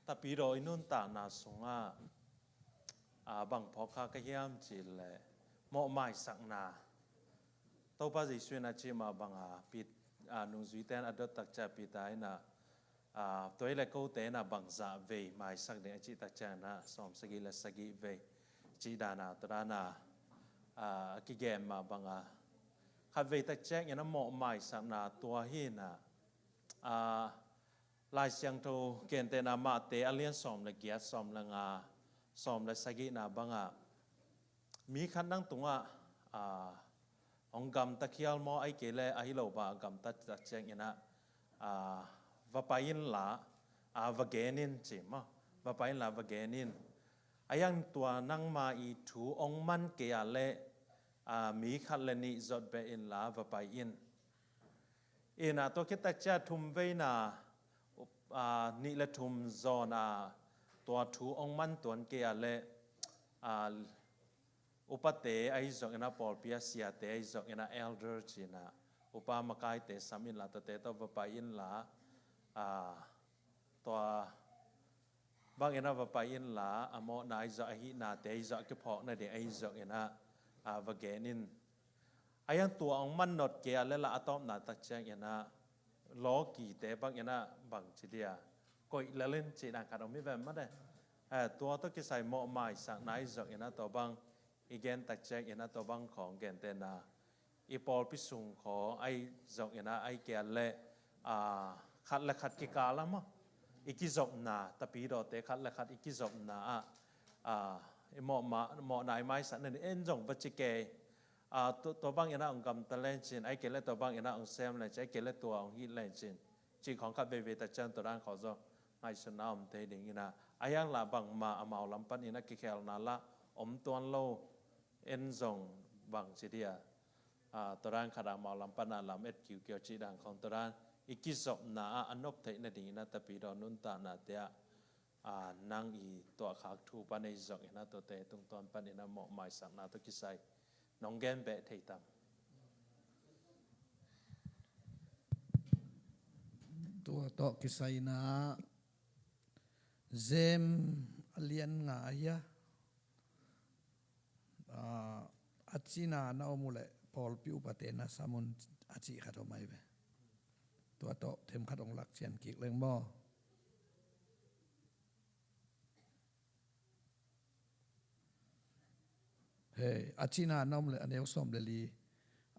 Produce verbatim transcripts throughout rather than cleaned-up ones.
Tapidaw i nuntakna sungah, a, bang phawk kha ka hiam cih leh, mawhmaisakna. Topa Jesuh in a cih mah bangah Pit-, a, nungzuite in a dot tak ciang Peter in a, a, tua hi leh kote in a bangzah vei maisak ding a cih tak ciang in a sawm sagih le sagih vei cih dan a, tua dan a, a, a kigen mah bangah khat vei tak ciang in a mawhmaisakna tua hi in a, a, Lai Siangtho gentehna Mate a lian sawm le giat, sawm le nga, sawm le sagihna bangah, mi khat nang tungah, a, hong gamta khial maw, ahih kei leh ahi lo bang a gamta tak ciang in a, a, va pai inla, a, va gen in ci maw, va pai inla va gen in. A, ahih hang tua nangma i thu hong man kei a leh, a, mi khat le nih zot beh inla va pai in. In a, tua khit tak ciang thum veina, a, nih le thum zawn a, tua thu hong man tuan kei a leh, a, upate ahi zong in a, pawlpi a siate ahi zong in a, elder ci in a, upa makaite sam inla, tuate tawh va pai inla, a, tua bang in a va pai inla, a mawhna ahi zong, a hihnate ahi zong, a kiphawkna ding ahi zong in a, a, va gen in. Ahih hang tua hong man not kei a leh lah a tawpna tak ciang in a, lawkite bang in a bang ci dia, koih lel in cih dan khat om hi ve maw te. A, tua tawh kisai mawhmaisakna ahi zong in a, tua bang i gen tak ciang in a, tua bang khawng gentehna i pawlpi sung khawng ahi zong in a, ahih kei a leh, a, khat le khat kikal a maw, i kizopna, tapidawte khat le khat i kizopna ah, a, i mawhma-, mawhna i maisak na ni en zong va ci kei. A, tua, tua bang in a hong gamta len cin, ahih kei leh tua bang in a hong sem len cin, ahih kei leh tua hong hih len cin, cih khawng khat veivei tak ciang tua dan khawng zong ngaihsutna om thei ding in a, ahih hang lah bangmah amau lam pan in a kikhelna lah om tuan lo, en zong bang ci dia, a, tua dan khat a amau lam pan a lam et kiukiu cih dan khawng tua dan i kizopna ah a nop theih nading in a, tapidaw nuntaknate ah, a, nang i tuahkhak thu pan ahi zong in a, tuate tungtawn pan in a mawhmaisakna tawh kisai nong gen beh thei tam? Tua tawh kisai in a, James a lian nga ahi a, a, a cina na om uh leh pawlpi upate na sam un a cih khat om ahi ve. Tua tawh themkhat hong lak cian kik leng maw? Hei, a cina na om leh, a neu sawm le li.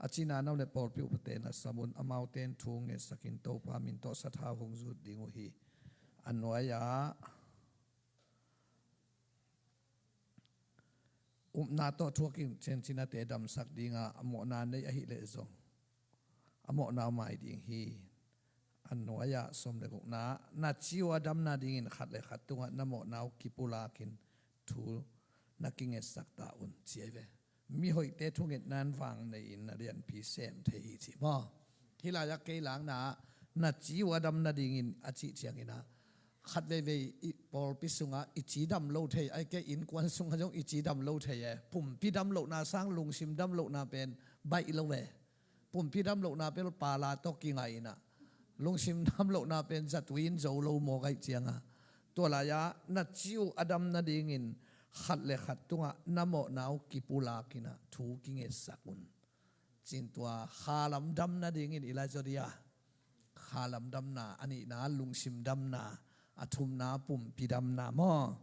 A cina na om leh pawlpi upate na sam un, amaute in thu ngetsak in, Topa min tawh sathau hong zut ding uh hi. A nuai-ah upna tawh thuak in, ciancinate damsak ding a, a mawhna nei ahih leh zong a mawhna uh mai ding hi. A nuai-ah sawm le gukna, na ci uh a dam nadingin khat le khat tungah na mawhna uh kipulak in thu na kingetsak ta un, ci ahi ve. Mihoihte thungetna in vang nei in na lianpi sem thei hi ci maw? Hih lai-ah kei lakna ah na ci uh a dam nadingin a cih ciangin ah, khat veivei i pawlpi sungah i ci dam lo thei, ahih kei innkuan sungah zong i ci dam lo thei e. Pumpi dam lohna sang lungsim dam lohna pen baih lo e. Pumpi dam lohna pen pala tawh kingai in ah, lungsim dam lohna pen zatui in zo lo mawk ahih ciangah, tua lai-ah na ci uh a dam nadingin khat le khat tungah na mawhna uh kipulak in ah thu kingetsak un. Cin tua kha lam dam nadingin i lai zaw dia, kha lam damna, a nihna lungsim damna, a thumna pumpi damna maw?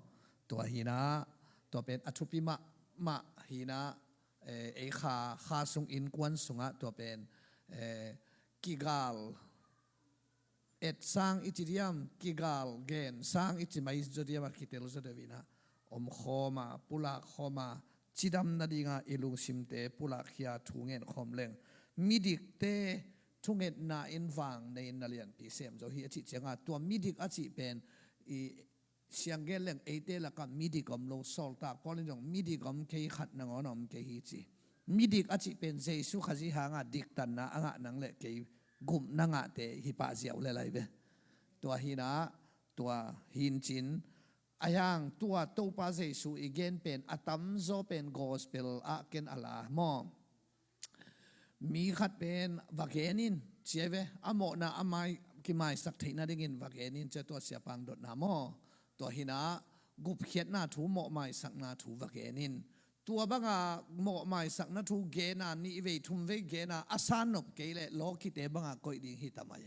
Tua hi in ah, tua pen a thupi mahmah hi in ah, eh, ei kha, kha sung innkuan sungah tua pen, eh, kigal et sang i ci diam, kigal gen sang i ci mai zaw diam a kitel zaw deuh in ah, om khawm a, pulak khawm a, cidam nadingah i lungsimte pulakkhia thu ngen khawm leng, midikte thungetna in vang nei in na lianpi sem zo hi a cih ciangah, tua midik a cih pen i siang gen leng eite lakah midik om lo, sawltak Paul in zong midik om kei, khat nangawn om kei hi ci. Midik a cih pen Jesu Khazih hangah diktanna a ngah nang le kei gupna ngahte hi pah ziau le lai ve. Tua hi in ah, tua hi in cin, a hiang tua Topa Jesu i gen pen a tamzaw pen gospel ah ken a la maw? Mi khat pen va gen in, ci ahi ve, a mawhna a mai, kimaisak theih nadingin va gen in, ci a, tua siapa hong dotna maw? Tua hinah gupkhiatna thu, mawhmaisakna thu va gen in. Tua banga mawhmaisakna thu gena, nihvei thumvei gena a sannop kei leh lawkite banga koih ding hi ta mai.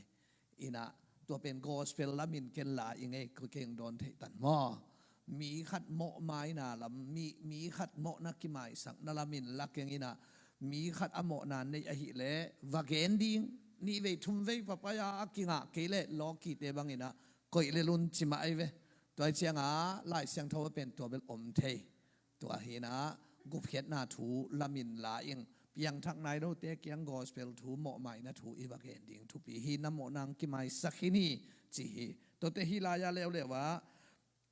Inah tua pen gospel lamin ken la i ngei, ko keng dawn theih tan maw? Mi khat mawhmaina lam, mi, mi khat mawhna kimaisakna lamin la keng inah, mi khat a mawhna neih ahileh va gen ding, nihvei thumvei papaia a kingah kei leh lawkite banginah koih le lun ci mah ai ve. Tua hi cianga Lai Siangtho a pen tua bel om thei. Tua hinah gupkhiatna thu lamin la ing, piangthak nai lote kiang gospel thu, mawhmaina thu i va gen ding thupi hi. Na mawhna hong kimaisak hi ni ci hi. Tuate hi lai-a leuleu ah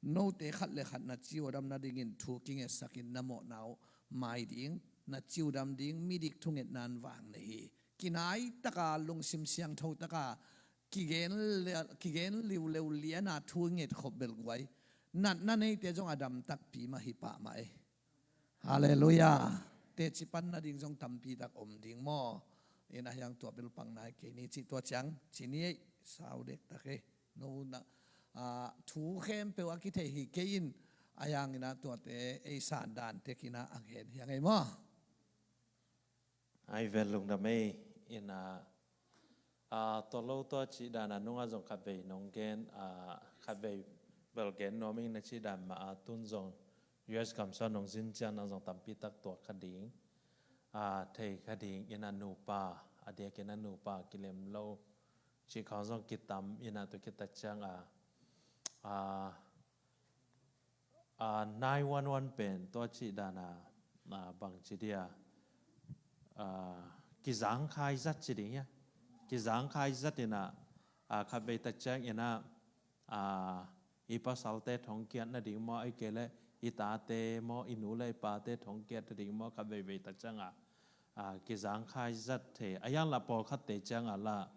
note khat le khat na ci uh a dam nadingin thu kingetsakin na mawhna uh mai ding, na ci uh dam ding, midik thungetna in vang nei hi. Kinai taka, lungsim siangtho taka kigen le, kigen liuleu liana thu i ngetkhop belguai, natna neite zong a dam takpi mah hi pah mah ei. Halleluiah. Teci pan nading zong tampi tak om ding maw? Inah hiang tua bel pang nai kei ni cih tua ciang ci ni ei, sau dektak ei. No na, ah, thu khempeuh a kithei hi kei in, a hianginah tuate ei sandante kinah a gen hiang ei maw? Ai vel lungdam ei. Inah, ah, tua lo tua cih dana nungah zong khatvei nong gen, ah, khatvei bel gen nuam ing na cih dan mah a, tun zong U S gamsung nong zin ciang nang zong tampi tak tuak kha ding, ah, thei kha ding. Inah nupa, a diakin a nupa kilem lo cih khawng zong kitam inah tua kitak cianga, ah, ah, nine one one pen tua cih dana, ah, bang ci dia, ah, kizangkhai zat ci ding hia. Kizangkhai zat inah, ah, khatvei tak ciang inah, ah, i pasalte thongkiat nading maw, ai kei leh i tate maw, i nu le i pate thongkiat nading maw, khatveivei tak cianga, ah, kizangkhai zat thei. A hiang lah pawlkhatte cianga lah,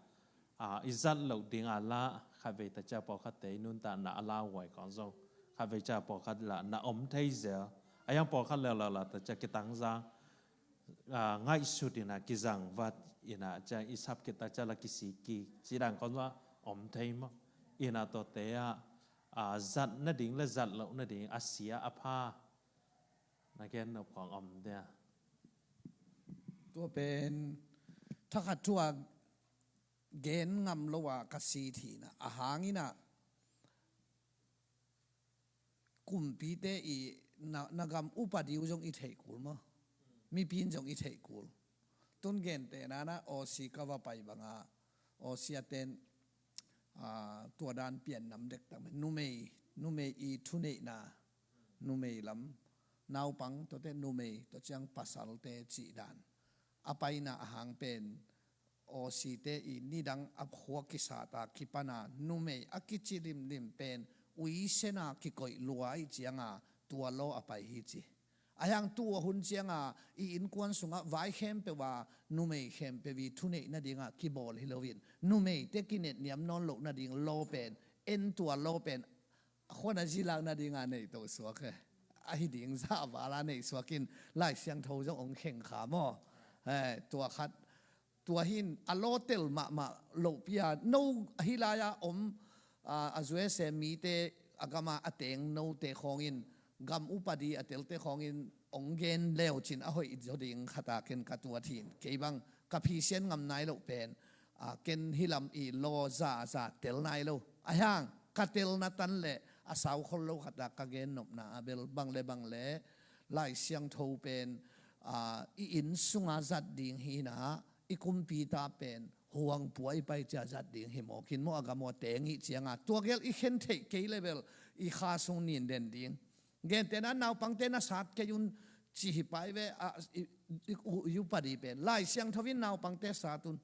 ah, i zat loh dinga lah khatvei tak ciang pawlkhatte i nuntakna a lauhuai khawng zong khatvei ciang pawlkhat lah na om thei zel. A hiang pawlkhat leuleu lah tak ciang kitangzang, ah, ngaihsut inah kizangvat inah ciang i sap kitak ciang lah kisik kik cih dan khawng zong om thei maw? Inah tuate ah, ah, zat nading le zat loh nading a sia a pha na gen nop khawng om dia? Tua pen thakhat thu a gen ngam lo a ka si thina a hanginah kumpite i na, na gam upadi uh zong i theih kul maw? Mipi in zong i theih kul. Tun gentehna na Aussie ka va pai banga Aussie a ten, ah, tua dan pian nam dektak mah, numei, numei i thuneihna, numei lam, naupang tuate numei, tua ciang pasalte cih dan a paina a hang pen Aussie te i nidang a khua kisata kipana numei a kici limlim pen uisena kikoih lua i cianga tua law a pai hi ci. A hiang tua hun cianga i innkuan sungah vai khempeuh a numei khempeuh i thuneih nadinga kibawl hi loin numeite kinetniam nawn loh nading law pen, en tua law pen a khuana zilak nadinga nei to suak he. Ahi ding zah a vala nei suakin Lai Siangtho zong hong kheng kha maw? Eh, tua khat, tua hin a lawtel mahmah lohpi a no ahi lai-a om, ah, a U S A mite a gama a teng note khawngin gam upadi a telte khawngin hong gen leucin a hoih zaw ding khata ken ka tuat hin. Kei bang ka phisian ngam nai loh pen, ah, ken hilam i law zaza tel nai lo. A hiang ka telna tan le a saukhol lo khata ka gen nopna a bel bang le bang le Lai Siangtho pen, ah, i inn sunga zat ding hi na, i kumpita pen huangpua i pai cia zat ding hi mawkin maw, a gam aw teng i cianga tua gel i khen theih kei le bel i kha sung nin den ding. Gentehna naupangte na sat kei un ci hi pai ve, a, i, i, u, i upadi pen Lai Siangtho in naupangte sat un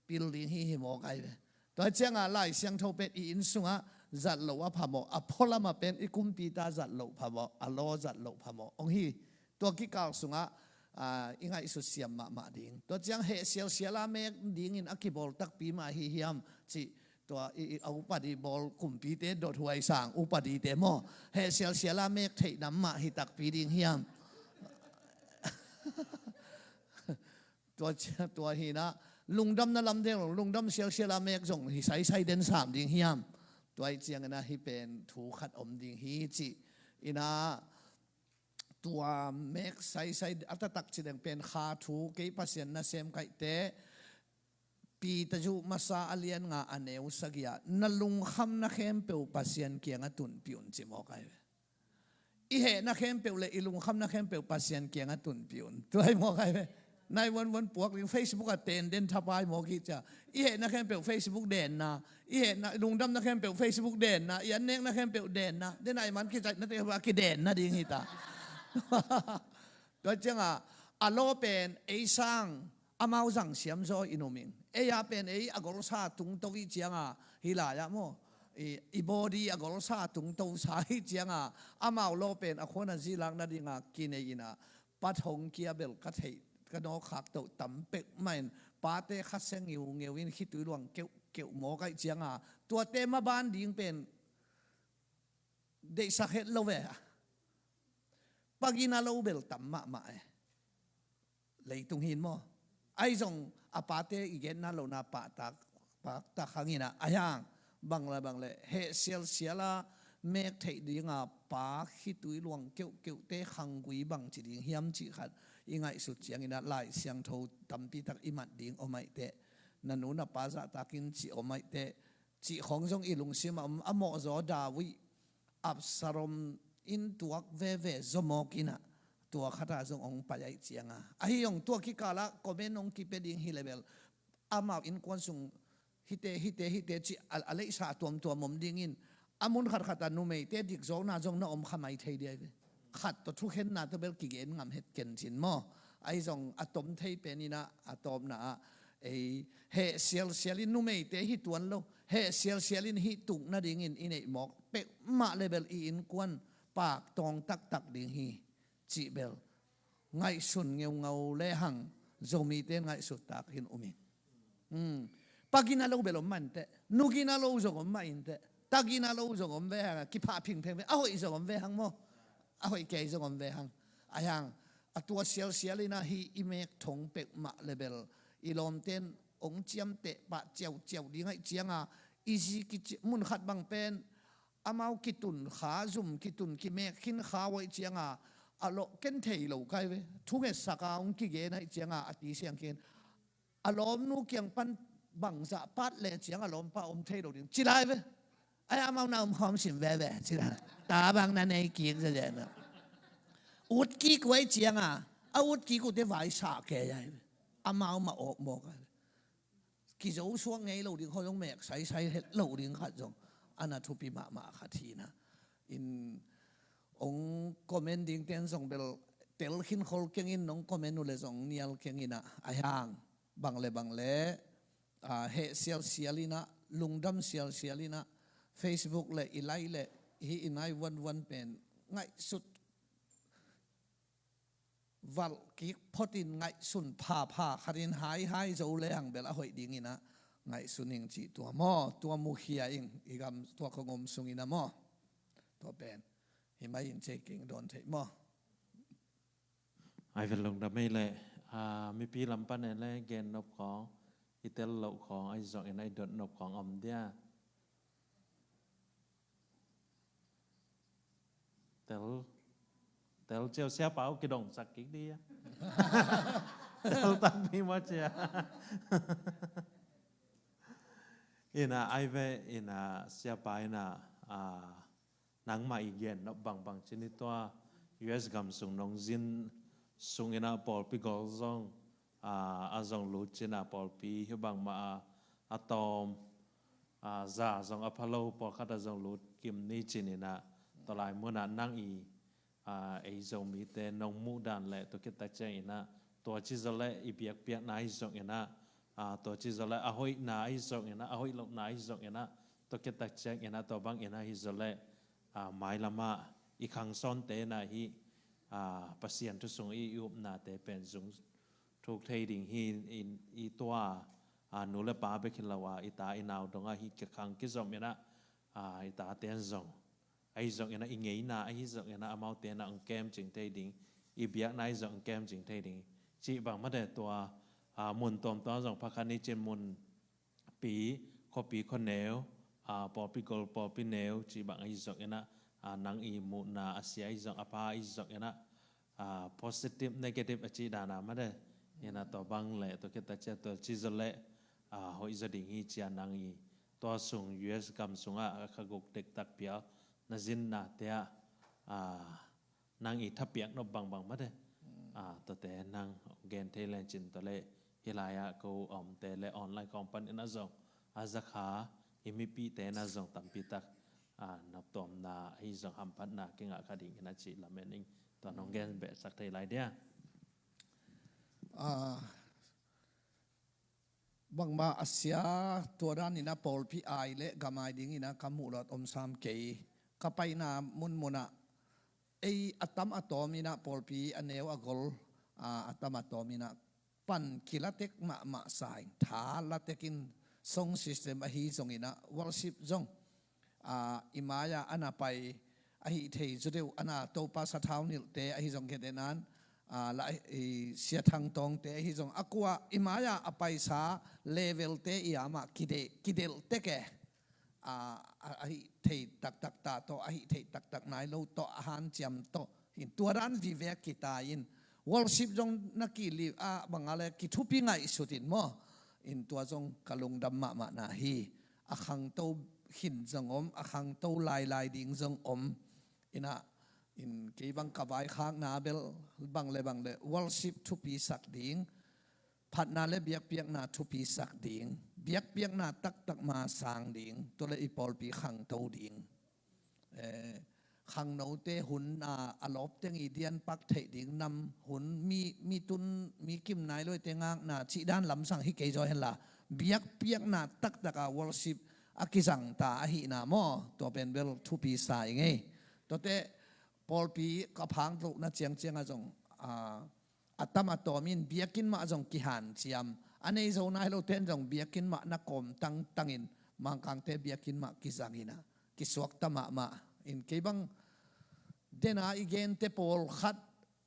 pil ding hi hi mawk ai ve. Tua cianga Lai Siangtho pen i inn sungah zat lo a phamawh, a pholama pen i kumpita zat lo phamawh, a law zat lo phamawh hong hi. Tua kikal sungah, ah, i ngaihsut siam mahmah ding. Tua ciang heh sialsiala mek dingin a kibawl takpi mah hi hiam cih, tua i, i, a upadi bawl kumpite dothuai sang upadite maw, heh sialsiala mek theih nam mah hi takpi ding hiam? Tua, tua hina lungdamna lam deng lo, lungdam sialsiala mek zong hi saisai den sam ding hiam? Tua ih ciangin ah hih pen thu khat om ding hi cih. Inah tua mek saisai a taktak ci deng pen kha thu kei Pasian nasem kaihte Peter zuh masa a lian nga a neu sagih ah na lungkhamna khempeuh Pasian kiangah tunpih un ci mawk ai ve. I hehna khempeuh le i lungkhamna khempeuh Pasian kiangah tunpih un. Tua hi mawk ai ve. Nai vuanvuan puak ding Facebook ah ten den thapai mawk hi cia. I hehna khempeuh Facebook denna. I hehna lungdamna khempeuh Facebook denna. I annekna khempeuh denna. Den ai man kicaihna te a kidenna ding hi ta. Tua ciangah a law pen ei sang amau zang siam zaw i numing. Ei a pen ei a golsa tungto ih ciangah hi lai-ah maw. I, i body a golsa tungto sa ih ciangah amau law pen a khuan a zilakna dingah kinei inah pat hong kia bel ka theih ka nawkhak toh tam peuhmah in pate kha seng ngiungeu in khitui luang keuhkeuh mawk aih ciangah tuate maban ding pen deihsak het lo ve. Pagina lo bel tam mahmah e. Leitung hin maw? Ahi zong a pate i genna lohna pahtak pahtak hang inah a hiang bang le bang le heh sialsial a mek theih dinga pa khitui luang keuhkeuhte khanggui bang ci ding hiam cih khat i ngaihsut ciangin ah Lai Siangtho tampitak i mat ding om aih teh. Na nu na pa zahtakin cih om aih teh. Cih khawng zong i lungsim a om a mawhzaw David Absalom in tuak veve zaw mawk inah tua khatah zong hong pai aih cianga. Ahi hong tua kikalah comment hong kipia ding hi le bel amau innkuan sung hite hite hite cih a, a leihsa tuamtuam om dingin a mun khatkhat a numeite dikzawkna zong na om kha mai thei dia hi ve. Khat tawh thukhenna tawh bel kigen ngam het ken cin maw? Ahi zong a tom thei pen inah a tawpna ah ei heh sialsial in numeite hi tuan lo. Heh sialsial in hih tuk nadingin i neih mawk peuhmah le bel i innkuan paktawng taktak ding hi cih bel ngaihsun ngeungau le hang Zomite in ngaihsut takin um in. Hmm. Pagina lo bel om mah inteh. Nugina lo zong om mah inteh. Tagina lo zong om ve hang. Kiphah phingpheng ve. A hoih zong om ve hang maw? A hoih kei zong om ve hang. A hiang a tua sialsial inah hih i mek thong peuhmah le bel i lawmte in hong ciamteh pah ciauciau ding aih cianga i zi kici mun khat bang pen amau kitun kha zum kitun kimek khin kha uh aih cianga a lawh ken thei lo kai ve. Thungetsak a hong kigen aih cianga a ti siang khin a lawmnu kiang pan bangzah pat le ciang a lawmpa om thei lo ding ci lai ve. Ai amau na om khawm sim veve ci lai. Ta bang na nei kik zia zia na. Ut kik uh aih cianga a ut kik uhte vaisa kei ai ve. Amau mah awk mawk ai ve. Kizo suak ngei lo ding khawng zong mek saisai het lo ding khat zong a na thupi mahmah khat hi na. In hong comment ding ten zong bel tel khin khol keng in nong comment uh le zong nial keng inah a hiang bang le bang le, ah, heh sialsial inah lungdam sialsial inah Facebook le i lai le hih i nai vuanvuan pen ngaihsut valh kik phot in ngaihsun phapha khat in haihai zo le hang bel a hoih ding inah ngaihsun ing cih tua maw? Tua mukhia ing i gam tua kong om sung inah maw? Tua pen hi mai in cei keng dawn theih maw? Ai vel lungdam ei leh, ah, mipi lam pan en le gen nop khawng, i tel loh khawng, ai zong en ai dot nop khawng om dia. Tel, tel ciau siapa uh kidongsak kik dia. Tel takpi maw cia. Ina ai ve, ina siapa ina, ah, nangmah i gen nop bangbang cin i tua U S gam sung nong zin sung ina pawlpi gol zong, ah, a zong lut cina pawlpi hi bangmah a, a tawm, ah, za zong a phalo pawlkhat a zong lut kim ni cin ina tua lai muna nang i, ah, ei Zomite nong muh dan le tua kitak ciang ina tua ci zaw le i biakpiakna i zong ina, ah, tua ci zaw le a hoihna i zong ina a hoih lohna i zong ina tua kitak ciang ina tua bang ina hi zaw le, ah, mailamah i khangsawnte na hi, ah, Pasian thu sung i, i upnate pen zung thuk thei ding hi in, i tua, ah, nu le pa bek hi lo a, i ta i nau dong a hi kikhang kizom ina, ah, i ta ten zong ahi zong ina i ngeina ahi zong ina amaute na ong kem cing thei ding, i biakna ahi zong ong kem cing thei ding. Cih bang mate tua, ah, mun tawmtawm zong phakhat ni cin mun pi, khuapi khuaneu, ah, pawlpi gol, pawlpi neu cih bang ahi zongin ah, ah, nang i muhna a sia ahi zong, a pha ahi zongin ah, ah, positive, negative a cih dan a mate. Inah tua bang leh tua khit a ciah tua ci zaw leh, ah, hoih zaw ding hi ci-a nang i tua sung U S gam sungah a kha guk dektak pial na zinnate ah, ah, nang i thapiak nop bangbang mate. Ah, tuate nang gen thei lencin tua leh hih lai-ah ko a omte le online kong panin ah zong a zakha i mipihte na zong tampitak, ah, noptuamna ahi zong hamphatna kingah kha dingin a cih lamen ing. Tua nong gen behsak thei lai dia. Ah, bangmah a sia tua danin ah pawlpi ai le gam ai dingin ah ka muh lawt om sam kei. Ka paina munmunah ei a tam a tawm in ah pawlpi a neu a gol, ah, a tam a tawm in ah pan kilatek mahmah sa in, tha latekin sound system ahi zongin ah worship zong, ah, i mai-ah a na pai ahi thei zaw deuh, a na Topa sathau nilhte ahi zong, khetenan, ah, la, i Sia Thang Tawngte ahi zong, a kua i mai-ah a paisa levelte i amah kide, kidelh tek e. Ah, a, ahi thei taktak ta tawh, ahi thei taktak nai lo tawh, a hanciam tawh in tua dan vivek kita in worship zong na kili a bang a le kithupi ngaihsut in maw. In tua zong ka lungdam mahmahna hi. A khangto khin zong om, a khangto lailai ding zong om. Inah, in kei bang ka vaikhakna bel bang le bang le worship thupisak ding, phatna le biakpiakna thupisak ding, biakpiakna taktak ma sang ding, tua le i pawlpi khangto ding. Eh, khangnote hun a, a lawp teng i dian pak theih ding nam hun, mi, mi tun, mi kim nai loite ngakna cih dan lamsang hi kei zaw henla, biakpiakna taktak a worship a kizang ta ahihna maw, tua pen bel thupi sa i ngei. Tuate pawlpi ka phang lohna ciangciang ah zong, ah, a tam a tawm in biakinn mah zong kihanciam, a nei zo nai lote in zong biakinn mah na kawm tangtang in Mangkangte biakinn mah kizang in ah kisuakta mahmah in, kei bang dena i gente pawlkhat,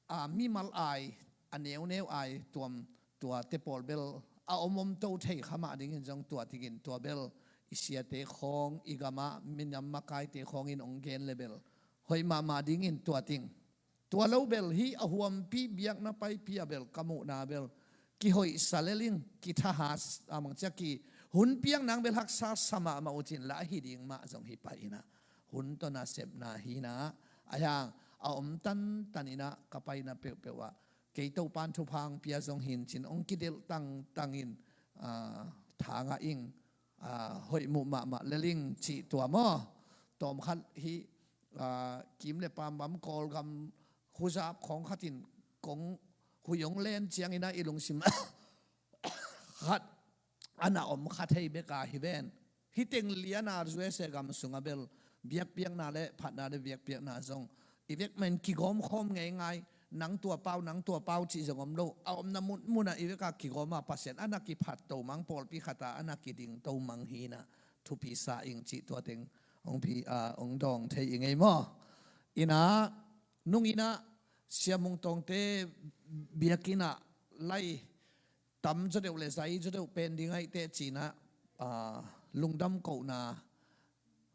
ah, mimal ai, a neuneu ai tuam tuate pawl bel a om om to thei kha mah dingin zong tua dingin tua bel i siate khawng, i gamah minam makaite khawngin hong gen le bel hoih mahmah dingin tua ding. Tua lo bel hih a huampi biakna paipi ah bel ka muhna bel kihoihsa lel ing, kithaha, a mangcia ki hun piak nang bel haksa sa mahmah uh cin la ahi ding mah zong hi pah in ah, hun tawh nasepna hi in ah, a hiang a om tantan in ah ka paina peuhpeuh ah kei Topan thupha hong pia zong hi in cin hong kidelh tangtang in, ah, tha ngah ing, ah, hoih muh mahmah lel ing cih tua maw. Tawmkhat hih, ah, kim le pam bam Kawlgam huzap khawng khat in kong huih hong len ciangin ah i lungsim khat a na om kha thei bek a hi ven. Hih teng lian a U S A gam sungah bel biakpiakna le phatna le biakpiakna zong i vek mah in kigawm khawm ngeingai, nang tua pau, nang tua pau cih zong om lo. A omna munmun ah i vek a kigawm a Pasian a na kiphat to mang, pawlpi khat a a na kiding to mang hi in ah thupi sa ing cih tua teng hong pi, ah, hong dawng thei i ngei maw. In ah nung in ah Sia Mung Tawngte biakinn ah lai tam zaw deuh le zai zaw deuh pen ding ahih teh ci in ah, ah, lungdam kohna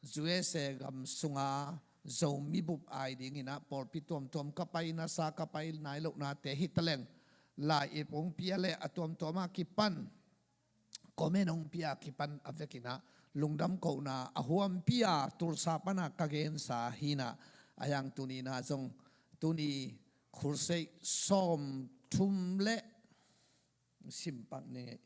U S A gam sunga Zomi bup ai dingin ah pawlpi tuamtuam ka paina sa, ka pai nai lohnate hi taleng lai-ip hong pia le a tuamtuam a kipan comment hong pia kipan a vekin ah lungdam kohna a huampi a Tulsa pan a ka gensa hi in ah, a hiang tuni in ah zong tuni crusade sawmthum le simpak ni.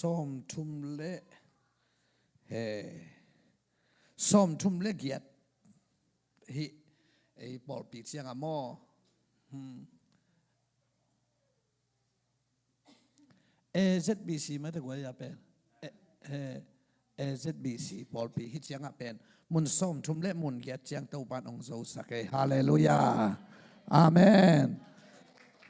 Sawmthum le, he, sawmthum le giat hi ei pawlpi ciang a maw. Hmm. A Z B C mate guai a pen. Eh, eh, A Z B C pawlpi hi ciangah pen mun sawmthum le mun giat ciang Topan hong zosak ei. Halleluiah. Amen.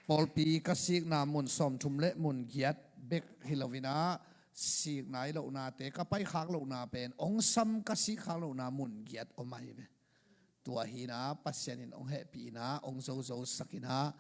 Pawlpi ka sikna mun sawmthum le mun giat bek hi loinah, sik nai lohnate ka paikhak lohna pen ong sam ka sikkhak lohna mun giat om ahi ve. Tua hinah Pasian in ong hehpih inah ong zozo sakinah,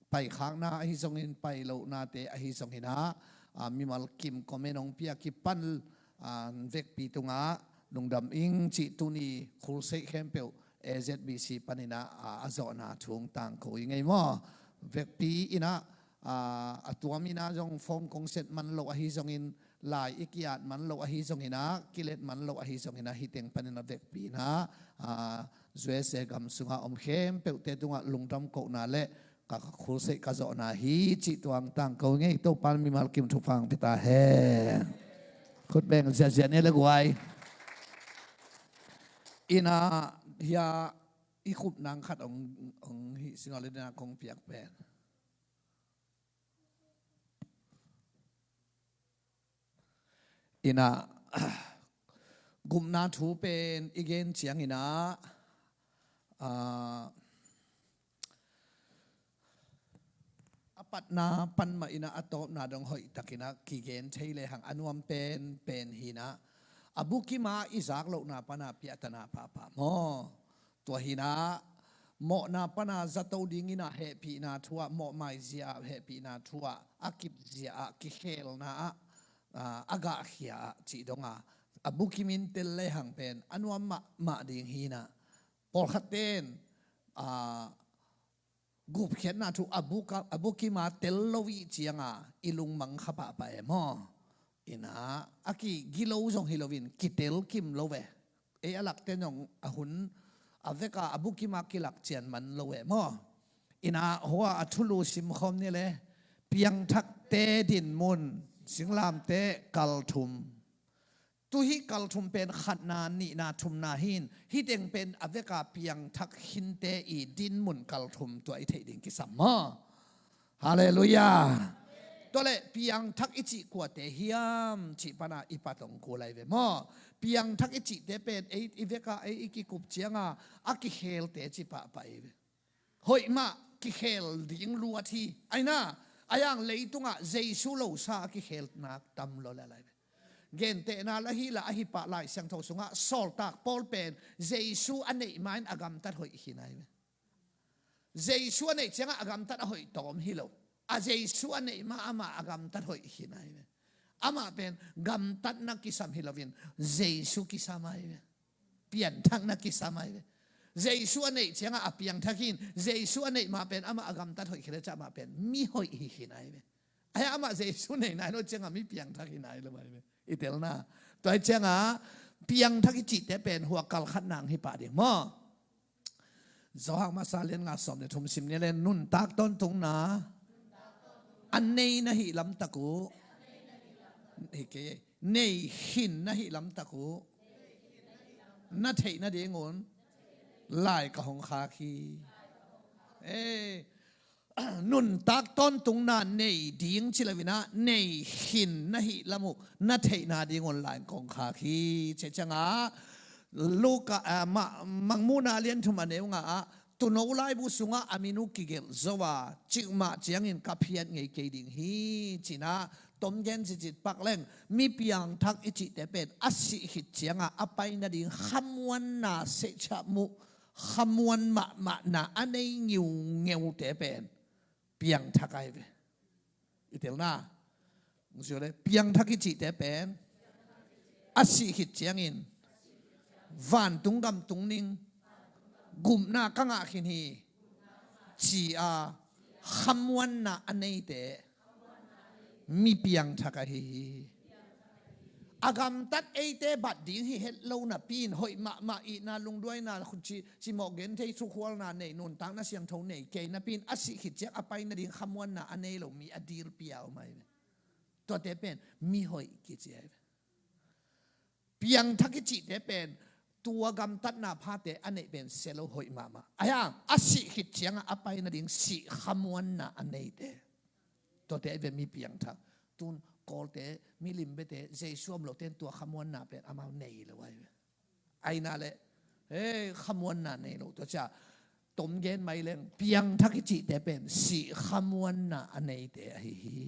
paikhakna ahi zongin, pai lohnate ahi zonginah, a, mimal kim comment ong pia kipan, a, vekpi tungah lungdam ing cih tuni khulseih khempeuh A Z B C paninah, a, a zawhna thu ong tangko i ngei maw? Vekpi inah, a, a tuam inah zong phone kong set man loh ahi zongin, lai i ki-at man loh ahi zonginah, kilet man loh ahi zonginah, hih teng paninah vekpi inah, a, U S A gam sungah om khempeuhte tungah lungdam kohna le ka, ka khulseih ka zawhna hi cih tuang tangko ngei. Topa mimal kim thupha ong pia ta hen. Khut beng ziahziah ni le guai. Inah hia i kup nang khat ong, ong hih singaw le dena kong piak pen. Inah gupna thu pen i gen cianginah, a, a patna pan mah inah a tawpna dong hoihtakinah kigen thei lehang a nuam pen pen hinah, a bukima i zak lohna pana piahtana pahpah maw? Tua hinah mawhna pana zato dinginah hehpihna thu-ah, mawh maizia-ah hehpihna thu-ah, a kipzia-ah, kikhelna-ah, a, a gahkhia-ah cih donga a bukimin tel lehang pen a nuam mahmah ding hinah. Pawlkhatte in, a, gupkhiatna thu a buka, a bukima tel lo i cianga i lungmang kha pahpah e maw? Inah a kigilo zong hi loin kitel kim lo ve. Ei a lakte zong a hun a veka a bukima kilak cian man lo e maw? Inah hua a thulu simkhawm ni le, piangthakte dinmun, singlamteh kal thum. Tu hih kal thum pen khatna, nihna, thumna hin, hih teng pen a veka piangthak khinte i dinmun kal thum tua i theih ding kisam maw? Halleluiah. Tua le piangthak i cih kuate hiam cih pana i patong kul ahi ve maw? Piangthak i cihte pen ei i veka ei i kikup cianga a kikhelte ci pahpah ahi ve. Hoih mah kikhel ding luat hi. Aina, a yang leitungah Jesu losa a kikhelna tam lo le lai ve. Gentehna la hi la ahi pah Lai Siangtho sungah sawltak Paul pen Jesu a neih ma in a gamtat hoih hi nai ve. Jesu a neih ciangah a gamtat a hoih tawm hi lo. A Jesu a neih ma amah a gamtat hoih hi nai ve. Amah pen gamtatna kisam hi loin Jesu kisam ahi ve. Pianthakna kisam ahi ve. Jesu a neih ciangah a piangthak hi in, Jesu a neih mah pen amah a gamtat hoih khit le ciah amah pen mi hoih hi hi nai ve. Ahi amah Jesu nei nai lo ciangah mi piangthak hi nai lo ahi ve. I telna. Tua hi ciangah piangthak i cihte pen hua kal khat nang hi pah ding maw? Johan masa lian nga sawm le thum sim ni le, nuntak tawntungna a nei na hih lamtak uh, hi kei, nei khin na hih lamtak uh na theih nadingun lai ka hong khak hi. Eh, nuntak tawntungna nei ding ci lo inah nei khin na hih lam uh na theih nadingun lai ka hong khak hi. Cih ciangah Luka, ah, ma-, Mangmuhna lian thum a neu nga ah, tuuno laibu sungah a min uh kigelh zo a, cikmah ciangin ka phiat ngei kei ding hi, ci-inah tom gen cicit pak leng, mi piangthak i cihte pen a sih khit ciangah a pai nading khamuanna, seihciah muh, khamuan mahmahna a nei ngiungeute pen piangthak ahi ve. I telna. Hong sio le, piangthak i cihte pen a sih khit ciangin vantung gam tung ning gupna ka ngah khin hi, ci-a khamuanna a neite mi piangthak ahi hi. A gamtat eite bat ding hi het lo napi in, hoih mahmah, itna, lungduaina, ci, cimawh genthei, thukhualna nei, nuntakna siangtho nei kei napi in, a sih khit ciang a pai nading khamuanna a nei lo mi a dilpi a om ahi ve. Tuate pen mi hoih kici ahi ve. Piangthak i cihte pen tua gamtatna phate a neih pen sia lo, hoih mahmah. Ahi hang a sih khit ciangah a pai nading sih khamuanna a neite, tuate ahi ve mi piangthak. Tun Kawlte, milim biate, Jesu om lote in tua khamuanna pen amau nei lo ahi ve. Aina le, hei, khamuanna nei lo. Tua cia Tom gen mai leng, piangthak i cihte pen sih khamuanna a neite ahi hi.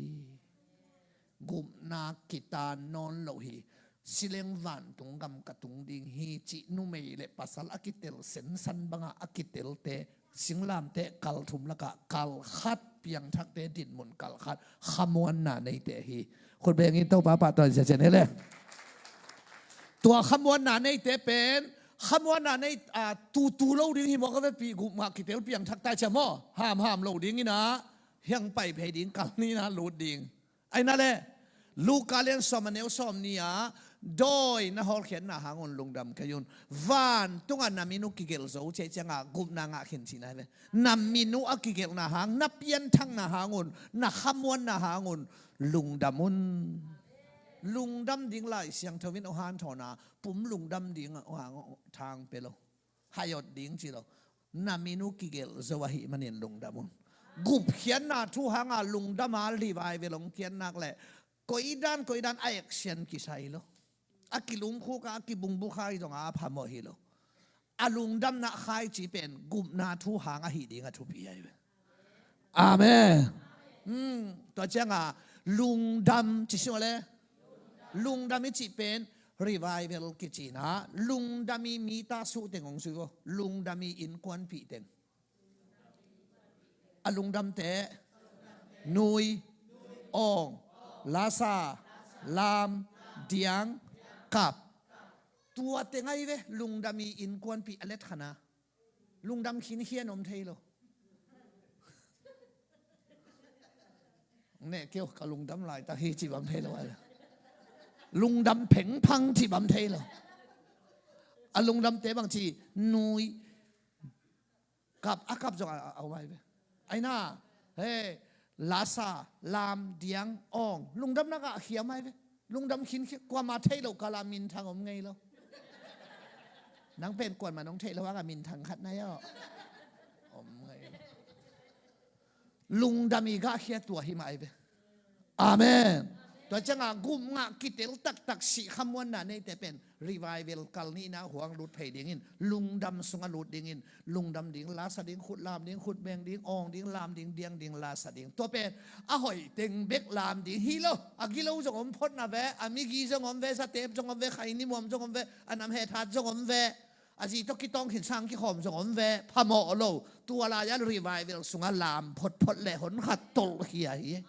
Gupna kitan nawn lo hi. Sileng vantung gam ka tung ding hi cih numei le pasal a kitel sensan bangah a kitelte, singlamteh kal thum lakah kal khat, piangthakte dinmun kal khat, khamuanna neite hi. Khut beng in Topa pahtawi ciacian hi le. Tua khamuanna neite pen, khamuanna nei, a, tutu lo ding hi mawk a vepih, gupngah kitel piangthak tai cia maw, hamham lo ding inah, hiang pai phei ding, kal ni inah lut ding. Aina le, Luka lian sawm a neu sawm ni-ah, dawi na hawlkhiatna hangun lungdam kei un. Vantungah na min uh kigelh zo ciai ciangah gupna ngah khin cihna hi ve. Na min uh a kigelhna hang, na pianthakna hangun, na khamuanna hangun lungdam un. Lungdam ding Lai Siangtho in hong hanthawn a, pum lungdam ding hong hang thang pe lo. Haiot ding ci lo. Na min uh kigelh zo ahih manin lungdam un. Gupkhiatna thu hanga lungdam a revival hong kiatnak le koidan koidan a action kisai lo. A kilumkhuk a, a kibungbuk hai zong a phamawh hi lo. A lungdamna khaici pen gupna thu hang ahi ding a thupi ahi ve. Amen. Hmm, tua cianga lungdam ci sing le. Lungdam i cih pen revival kici na. Lungdam i mi ta suh teng hong sui vo. Lungdam i innkuanpih teng. A lungdamte nui, awng, lasa, lam, diang, kap. Tua teng ahi ve, lungdam i innkuanpih a let khana. Lungdam khinkhia in om thei lo. Neh keu ka lungdam laitak hi ci bang thei lo a. Lungdam phengphang ci bang thei lo. A lungdamte bang ci nui. Kap, a kap zong a, a, a om ahi ve. Aina, he, lasa, lam, diang, awng. Lungdamna gah khia mai ve. Lungdam khinkhia, kuama thei lo kala minthang om ngei lo. Nang pen kuama nong thei lo a gah minthang khat na yaw. Om ngei lo. Lungdam i gah khia tua hi mah ahi ve. Amen. Tua cianga gupngah kitel taktak sih khamuanna neite pen revival kal nihna huang lut phei dingin, lungdam sungah lut dingin, lungdam ding, lasa ding, khut lam ding, khut beng ding, awng ding, lam ding, diang ding, lasa ding. Tua pen a hoih teng bek lam ding hi lo. A gilo zong om phot na ve, a migi zong om ve, zatep zong om ve, khaini muam zong om ve, a nam hethat zong om ve. A zi tawh kitawng khin sang kikhawm zong om ve, phamawh lo. Tua lai-a revival sungah lam photphot le hon khat tolh khia hi.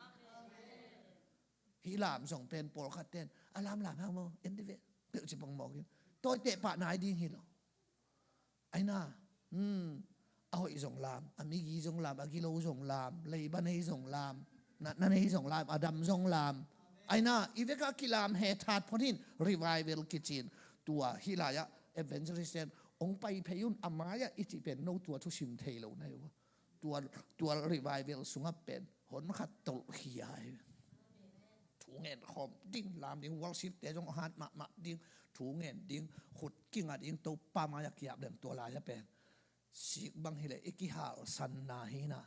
Hih lam zong pen pawlkhat ten a lamlam hang maw, en dih ve, peuh ci pongmawk in. Tawiteh pah nai ding hi lo. Aina, hmm, a hoih zong lam, a migi zong lam, a gilo zong lam, leiba nei zong lam, natna nei zong lam, a dam zong lam. Aina, i vekah kilam hethat phot hin, revival kicin. Tua hih lai-ah evangelist ten hong pai phei un, a mai-ah i cih pen no tua thusim thei lo na hi uh. Tua, tua revival sungah pen hon khat tolh khia hi. Thu ngen khawm ding, lam ding, worship te zong hat mahmah ding, thu ngen ding, khut kinga ding, Topa mai-ah kiap leng tua lai-ah pen sik bang hileh i kihalsanna hi na.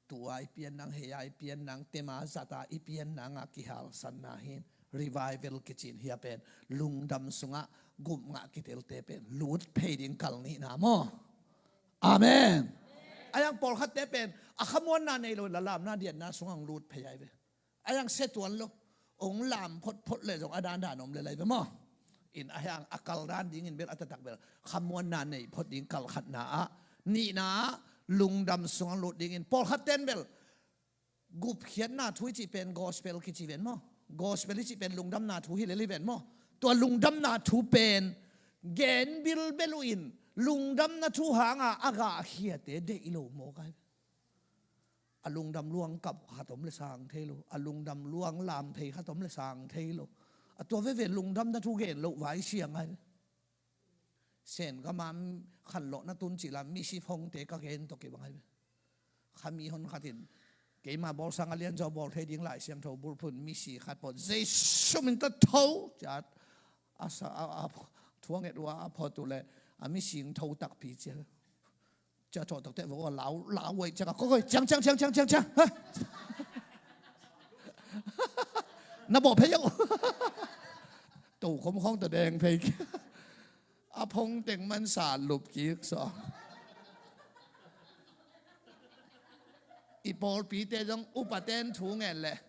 Tua i pian nang, hei a i pian nang, tema zata i pian nang a kihalsanna hi. Revival kicin hi a pen lungdam sungah gupngah kitelte pen lut phei ding kal nihna maw? Amen. A yang pawlkhatte pen a khamuanna nei lo, la lamna dianna sungah hong lut phei ai ve. A yang sia tuan lo. Hong lam photphot le zong a dandan om le lai ve maw? In a yang a kal dan dingin bel a taktak bel khamuanna nei phot ding kal khatna ah, nihna ah lungdam sungah lut dingin pawlkhat ten bel gupkhiatna thu i cih pen gospel kici ven maw? Gospel i cih pen lungdamna thu hi lel hi ven maw? Tua lungdamna thu pen gen bilbel uh in lungdamna thu hanga a gahkhiate deih lo mawk ai. A lungdam luang kap khat om le sang thei lo. A lungdam luang lam thei khat om le sang thei lo. A tua veve lungdamna thu gen loh vai siang ai. Sen gama khanlawhna tun cih la misi phongte ka gen tawh kibang ai. Khami hon khatin keima bawlsang a lianzaw bawl thei ding Lai Siangtho bulphuh in misi khat pawh Jesu min tawh tho ciat a sa a, a thuanget uh a, a phawt uh le a misi tho takpi cia. Cia thawh takte vok a lau lau uh ai ciang a koi koi ciang ciang ciang ciang ciang ciang ha. Na bawh phei uh. Tokhom khawng tawh deng phei. A phong teng man sa lup kik saw. Pawlpite zong upate in thu ngen leh,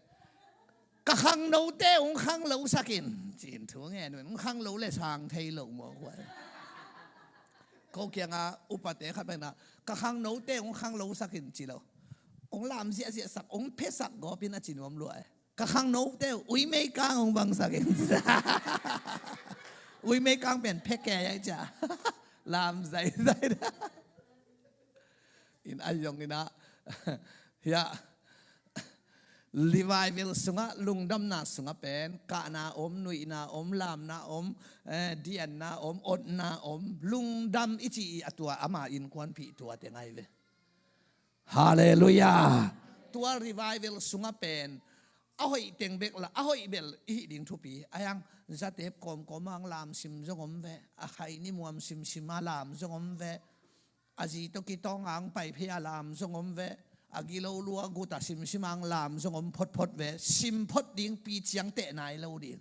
"Ka khangnote hong khanglosak in," ci-in thu ngen uh in, hong khanglo leh sang thei lo maw, kua. Ko kiangah upate khat pen ah, "Ka khangnote hong khanglosak in," ci lo. Hong lam ziahziahsak, hong phesak gawp in a ci nuam lua e. "Ka khangnote uh uimeikang hong bangsak in." Uimeikang pen phe kei ai cia. Lam zaizai. In a zong in ah, hiah, revival sungah, lungdamna sungah pen kahna om, nuihna om, lamna om, eh, dianna om, otna om, lungdam i ci i a tua ama innkuanpih tuate ngai ve. Halleluiah. Tua revival sungah pen a hoih teng bek la, a hoih bel i hih ding thupi. A yang zatep kawmkawm ang lam sim zong om ve. A khaini muam simsim a lam zong om ve. A zi tawh kitawng ang pai phei a lam zong om ve. A gilo lua guta simsim ang lam zong om photphot ve. Sim phot ding, pi ciang teh nai lo ding.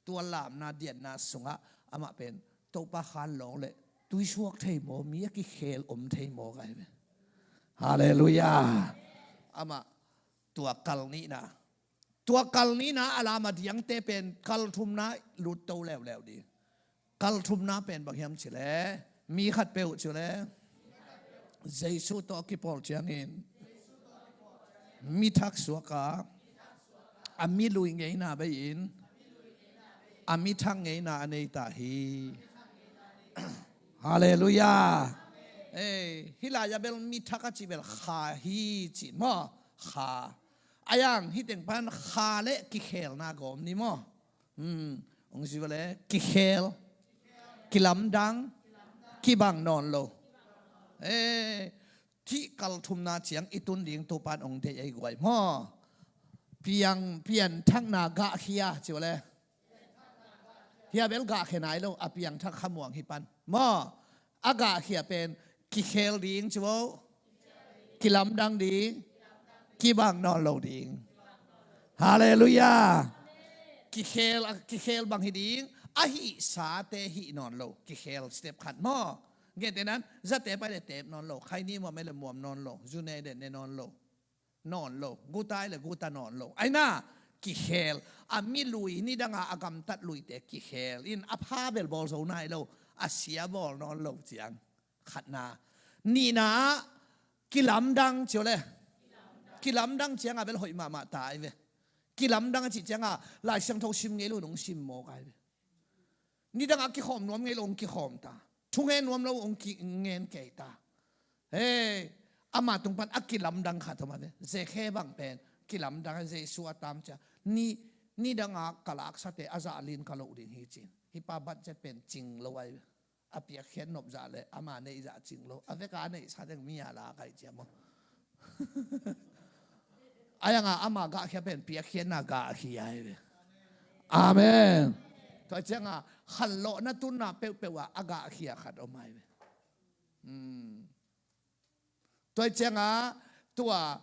Tua lamna dianna sungah amah pen Topa khan lawng leh tuisuak thei maw, mi a kikhel om thei maw, kai ve. Halleluiah. Amah tua kal nihna, tua kal nihna a lam a diangte pen kal thumna lutto leuleu ding. Kal thumna pen bang hiam ci leh, mi khat peuh ci leh Jesu tawh a kipawl ciangin mi thak suak a, a mi lui ngeina bei-in a mi thak ngeina a nei ta hi. Halleluiah. Ei, hih lai-ah bel mi thak a cih bel kha hi cih maw? Kha. A yang hih teng pan kha leh kikhelna gawm ni maw? Hmm, hong si vele, kikhel, kilamdang, kibang nawn lo. Eh, thih kal thumna ciang i tun ding Topan hong deih ei guai maw? Piang, pianthakna gahkhia ci vele. Hia bel gahkhia nai lo, a piangthak khamuang hi pan maw? A gahkhia pen kikhel ding ci vo. Kilamdang ding. Kibang nawn lo ding. Halleluiah. Kikhel, kikhel bang hi ding. A hih sate hih nawn lo. Kikhel step khat maw? Gentehna in, zate pai leh tep nawn lo. Khaini muam pai leh muam nawn lo. Zu ne leh ne nawn lo. Nawn lo, guta ai leh guta nawn lo. Aina, kikhel. A mi lui, nidanga a gamtat luite kikhel in, a pha bel bawl zo nai lo, a sia bawl nawn lo ciang. Khatna. Nihna, kilamdang ci vele. Kilamdang cianga bel hoih mahmah ta ai ve. Kilamdang a cih cianga Lai Siangtho sim ngei lo in hong sim mawk ai ve. Nidanga kikhawm nuam ngei lo hong kikhawm ta. Thungen nuam lo hong kingen kei ta. Hei, ama tung pan a kilamdang khat om a ve. Zekhe bang pen kilamdang a, Jesu a tam cia. Ni, nidanga ka laksate a zah lin ka loh ding hi ci-in. Hih pa budget pen cing lo ai ve. A piakkhiat nop zah leh ama neih zah cing lo. A veka a neihsa deng mi a lak ai cia maw? A yanga ama gahkhia pen piakkhiatna gahkhia ai ve. Amen. Tua cianga khanlawhna tunna peuhpeuh ah a gahkhia khat om ai ve. Hmm. Tua cianga tua,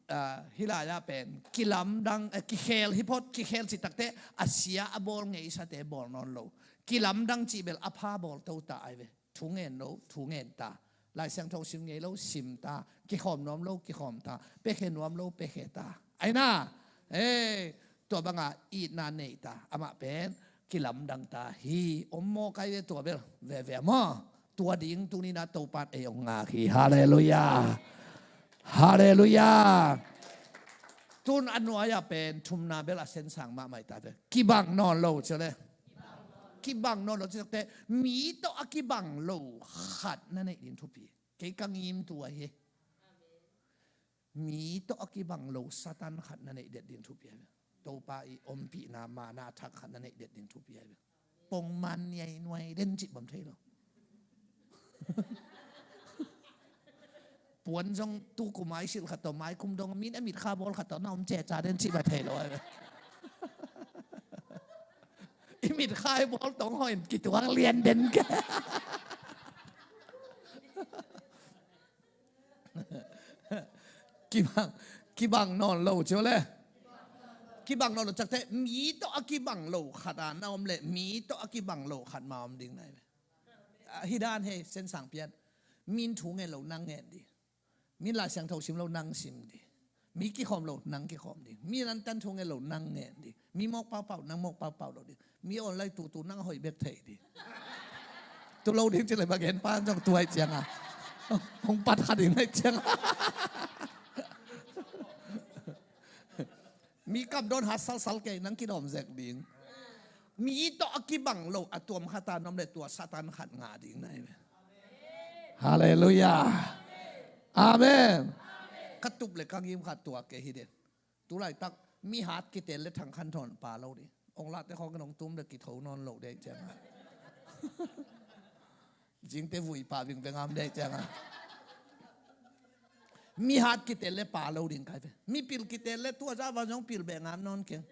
ah, hih lai-ah pen kilamdang, eh, kikhel hi phot, kikhel cih takteh a sia a bawl ngeisate bawl nawn lo. Kilamdang cih bel a pha bawl to ta ai ve. Thungen lo, thungen ta. Lai Siangtho sim ngei lo, sim ta. Kikhawm nuam lo, kikhawm ta. Piakhia nuam lo, piakhia ta. Aina, eh, tua banga itna nei ta. Amah pen kilamdang ta hi. Om mawk ai ve tua bel. Veve maw? Tua ding tuni-in ah Topa in ei hong ngak hi. Halleluiah. Halleluiah. Tun a nuai-ah pen thumna bel a sensang mahmah ta ve. Kibang nawn lo ci leh. Kibang nawn lo ci leh. Mi tawh a kibang lo khat na neih ding thupi. Kei ka ngim tua hi. Mi tawh a kibang lo Satan khat na neih det ding thupi. Topa i ompihna mana thak khat na neih det ding thupi ai ve. Pongman niainuai den cih bang thei lo. Puan zong tu kum ai silh khat tawh, mai kum dong min a mitkha bawl khat tawh na om ceca den cih bang thei lo ai ve. I mitkha i bawl tong hawin kituang lian den ke. Kibang, kibang nawn lo ci leh. Kibang nawn lo cih takteh, mi tawh a kibang lo khat a na om leh, mi tawh a kibang lo khat ma om ding nai ve. Ah, hih dan hi, sensang pian. Min thu ngen lo nang ngen ding. Min Lai Siangtho sim lo nang sim ding. Mi kikhawm lo, nang kikhawm ding. Mi nan tan thu ngen lo, nang ngen ding. Mi mawk paupau, nang mawk paupau lo ding. Mi online tutu, nang hoih bek thei ding. Tu lo ding ci le, ba gen pan zong tuai cianga hong pat kha ding nai cianga. Mi kam dawn hat salsal kei, nang kidawm zek ding. Mi tawh a kibang lo a tuam khata na om le, tua Satan khat ngah ding nai ve. Halleluiah. Amen. Ka tup le ka ngim khat tua kei hi den. Tu laitak mi hat kitel le Thang Khan Thawn pa lo ding. Ong lahte khawng in ong tum le kitho nawn lo dei cianga. Zingte vui pa vingveng am dei cianga. Mi hat kitel le pa lo ding kai ve. Mi pil kitel le tua za van zong pil beh ngam nawn keng.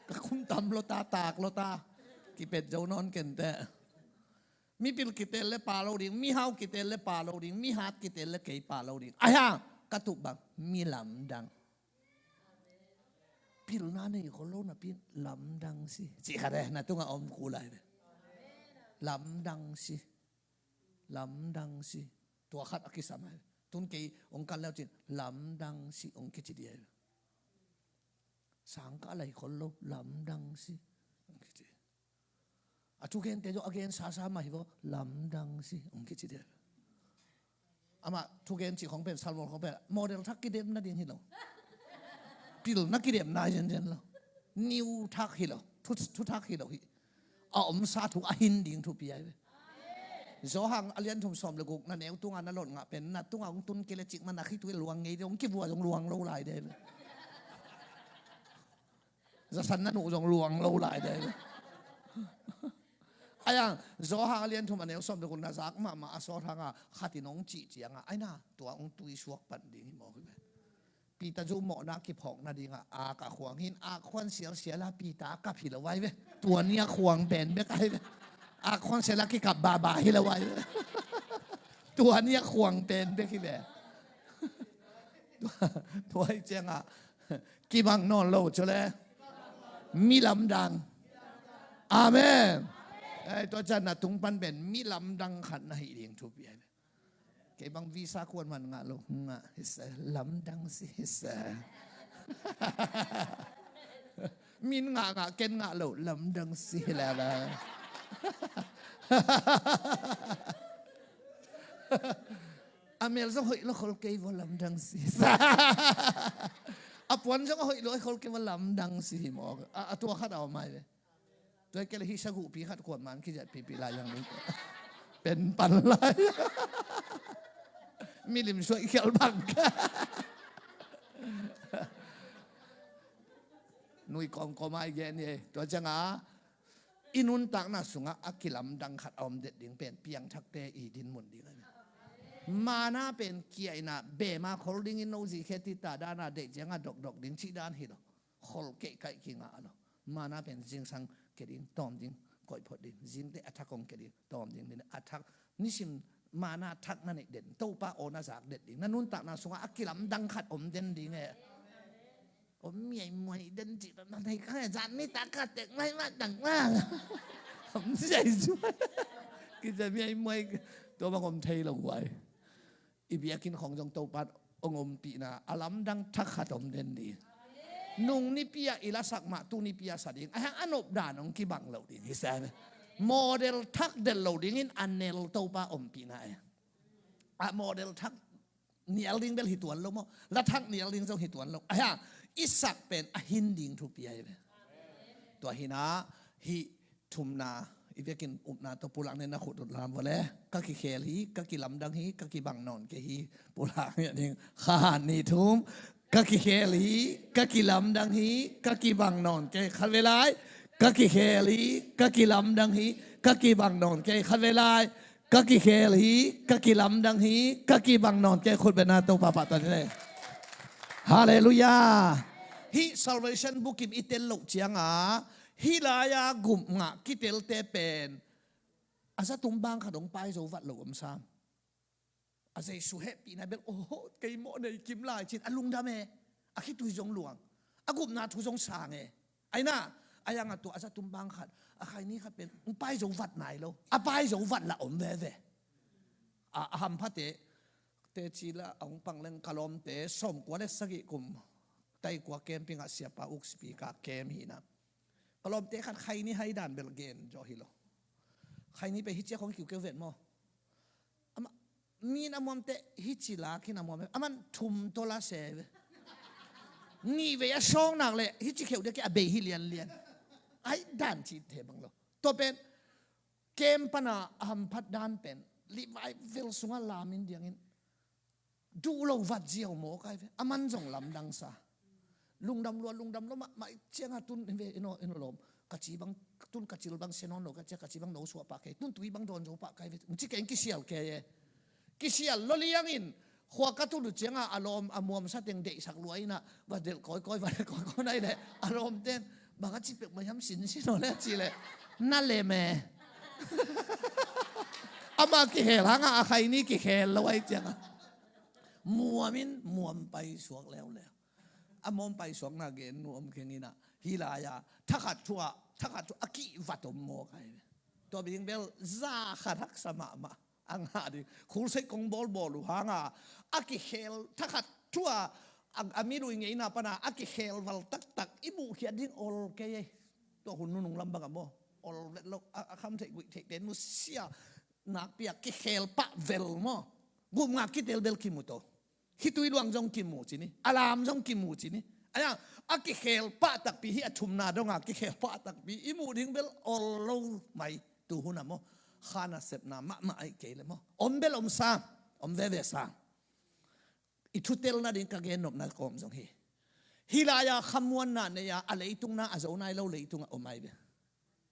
Ka khum tam lo ta, tak lo ta. Kipet zo nawn kente. Mi pil kitel le pa lo ding, mi hau kitel le pa lo ding, mi hat kitel le kei pa lo ding. Ahi hang ka tup bang, mi lamdang. Pilna nei khol lo napi in lamdang si. Ci khat e, na tungah om kul lai ve. Lamdang si. Lamdang si. Tua khat a kisam ai. Tun kei ong kal leu cin lamdang si ong kici dia ai. Sangkah lai khol lo, lamdang si ong kici. A thugente zong a gen sasa mah hi vaw, lamdang si ong kici dia. Amah thugen cih khong pen, sermon khong pen model thak kidemna ding hi lo. Pilna kidemna zenzen lo. Niu thak hi lo. Thu, thu thak hi lo hi. A omsa thu a hin ding thupi ai ve. Johan a lian thum sawm le guk, na neu tunga na lot ngah pen, na tunga hong tun kei le cikmah na khitui luang ngei ding, hong kivua zong luang lo lai ding ai ve. Zasan na nuh zong luang lo lai ding. Ahi hang Johan a lian thum a neu sawm le guk na zak mahmah a sawt hanga khat in hong cih cianga, aina tua hong tui suak pan ding hi mawk hi ve. Peter zu mawhna kiphawk nadinga ak a khuang hi in, ak khuan sialsial a Peter a kap hi lo ai ve. Tua ni a khuang pen bek ai ve. Ak khuan sial a kikap baba hi lo ai ve. Tua ni a khuang pen bek hi ve. Tua, tua hi cianga kibang nawn lo cu le mi lamdang. Amen. Ei, tua ciang na tung pan pen mi lamdang khat na hi ding thupi ai ve. Kei bang visa kuan man ngah lo, ngah hi se, lamdang si hi se. Min ngah ngah, ken ngah lo, lamdang si hi lala. A mel zong hoih lo khol kei vaw, lamdang si hi se. A puan zong a hoih lo khol kei vaw, lamdang si hi mawk. A, a tua khat a om ai ve. Tua kei le hi saguhpi khat kuaman kizat pipi lai yang ding. Pen pan lai. Milim suai khial bang. Nui kawmkawm ai gen hi. Tua cianga i nuntakna sungah a kilamdang khat a om det ding pen piangthakte i dinmun ding ai ve. Mana pen kiaina bema khol dingin no zi khe ti ta dana deih cianga dokdok ding cih dan hi lo. Khol keihkaih kingah lo. Mana pen zingsang ke ding, tawm ding, koihphot ding. Zingte a thak hong ke ding, tawm ding, ding a thak. Nisim mana thak na neih den, Topa aw na zak det ding. Na nuntakna sungah a kilamdang khat om den ding e. Om miai muai den cih na nei ka zan ni tak ka tek mai ma dang ma. Om siai suai. Kiza miai muai. Tua bang om thei lo guai. I biakinn khong zong Topa in hong ompihna a lamdang thak khat om den ding. Nung nipi ah i lasak mah tu nipi ah sa ding. Ahi hang a nopdan hong kibang lo ding hi se. Model thak del lo dingin a nel Topa ompihna e. A model thak nial ding bel hi tuan lo maw? La thak nial ding zong hi tuan lo. Ahi hang i sak pen a hin ding thupi ai ve. Tua hi na, hih thumna, i vekin upna tawh pulak nen na khut ut lam vawle. Ka kikhel hi, ka kilamdang hi, ka kibang nawn kei hi. Pulak ngiat ding. Kha, nih, thum. Ka kikhel hi, ka kilamdang hi, ka kibang nawn kei. Khat vei lai. Ka kikhel hi, ka kilamdang hi, ka kibang nawn kei. Khat vei lai. Ka kikhel hi, ka kilamdang hi, ka kibang nawn kei. Khut beng na Topa pahtawi ni. Halleluiah. Hih salvation bukim i tel loh cianga hih lai-a gupngah kitelte pen a zatum bang khat hong pai zo vat lo om sam. A Jesu hehpihna bel, oho, kei mawh nei kim lai cin a lungdam e. A khitui zong luang, a gupna thu zong sang e. Aina, a yanga tua a zatum bang khat, a khaini khat pen hong pai zo vat nai lo. A pai zo vat la om veve. A, a hamphate teci la a hong pang leng ka lawmte sawmkua le sagih kum taikua camping ah siapa uk speaker camp hi na. Ka lawmte khat khaini hai dan bel gen zaw hi lo. Khaini pe hi ciak hong kiu keu vet maw? Ama, min a muamte hi ci lak hin a muam. Aman thum tawh la se ve. Nih vei a sawng nak le hi ci kheuh dek a bei hi lianlian. Ai dan ci te bang lo. Tua pen kem pana a hamphat dan pen Levi vel sungah lamin diangin duh lo vat ziau maw kai ve. Aman zong lamdang sa. Lungdam lua, lungdam lua mah, mah cianga tun ve ino, ino lawm. Ka ci bang, tun ka cil bang se nawn lo ka cia, ka ci bang no suah pah kei. Tun tui bang dawn zo pah kai ve. Ci keng kisial kei e. Kisial lo liangin khua ka tun uh cianga a lawm a muamsa teng deihsak lua ina va delh kawikawi, va delh kawikawi nai le a lawm ten bang a ci pek mai ham sin sin aw le a ci le na lem e. Ama kihel hanga a khaini kihel lo ai cianga muamin muam pai suak leuleu. A muam pai suakna gen nuam keng ina hi lai-a thakhat thu ah, thakhat thu a kihvat om maw kai ve. Tua bing bel za khat haksa mahmah. A ngah ding khulseih kong bawlbawl uh hanga a kikhel thakhat thu-a a, a mi lui ngeina pana a kikhel val taktak i muhkhiat ding ol kei ei. Tua hun nunung lam bangah maw ol vet lo a, a kham theih guih theihte nusia nakpi-a kikhel pah vel maw. Gupngah kitel bel kimu to. Khitui luang zong kimu cini, a lam zong kimu cini. Aya a kikhel pah takpi hi a thumna donga kikhel pah takpi i muh ding bel ol lo mai. Tuhuna maw kha nasepna mahmah aih kei le maw om bel om sang, om veve sang. I thutelna ding ka gennopna kawm zong hi. Hi lai-a khamuanna nei-a a leitungna a zo nai lo leitungah om ai ve.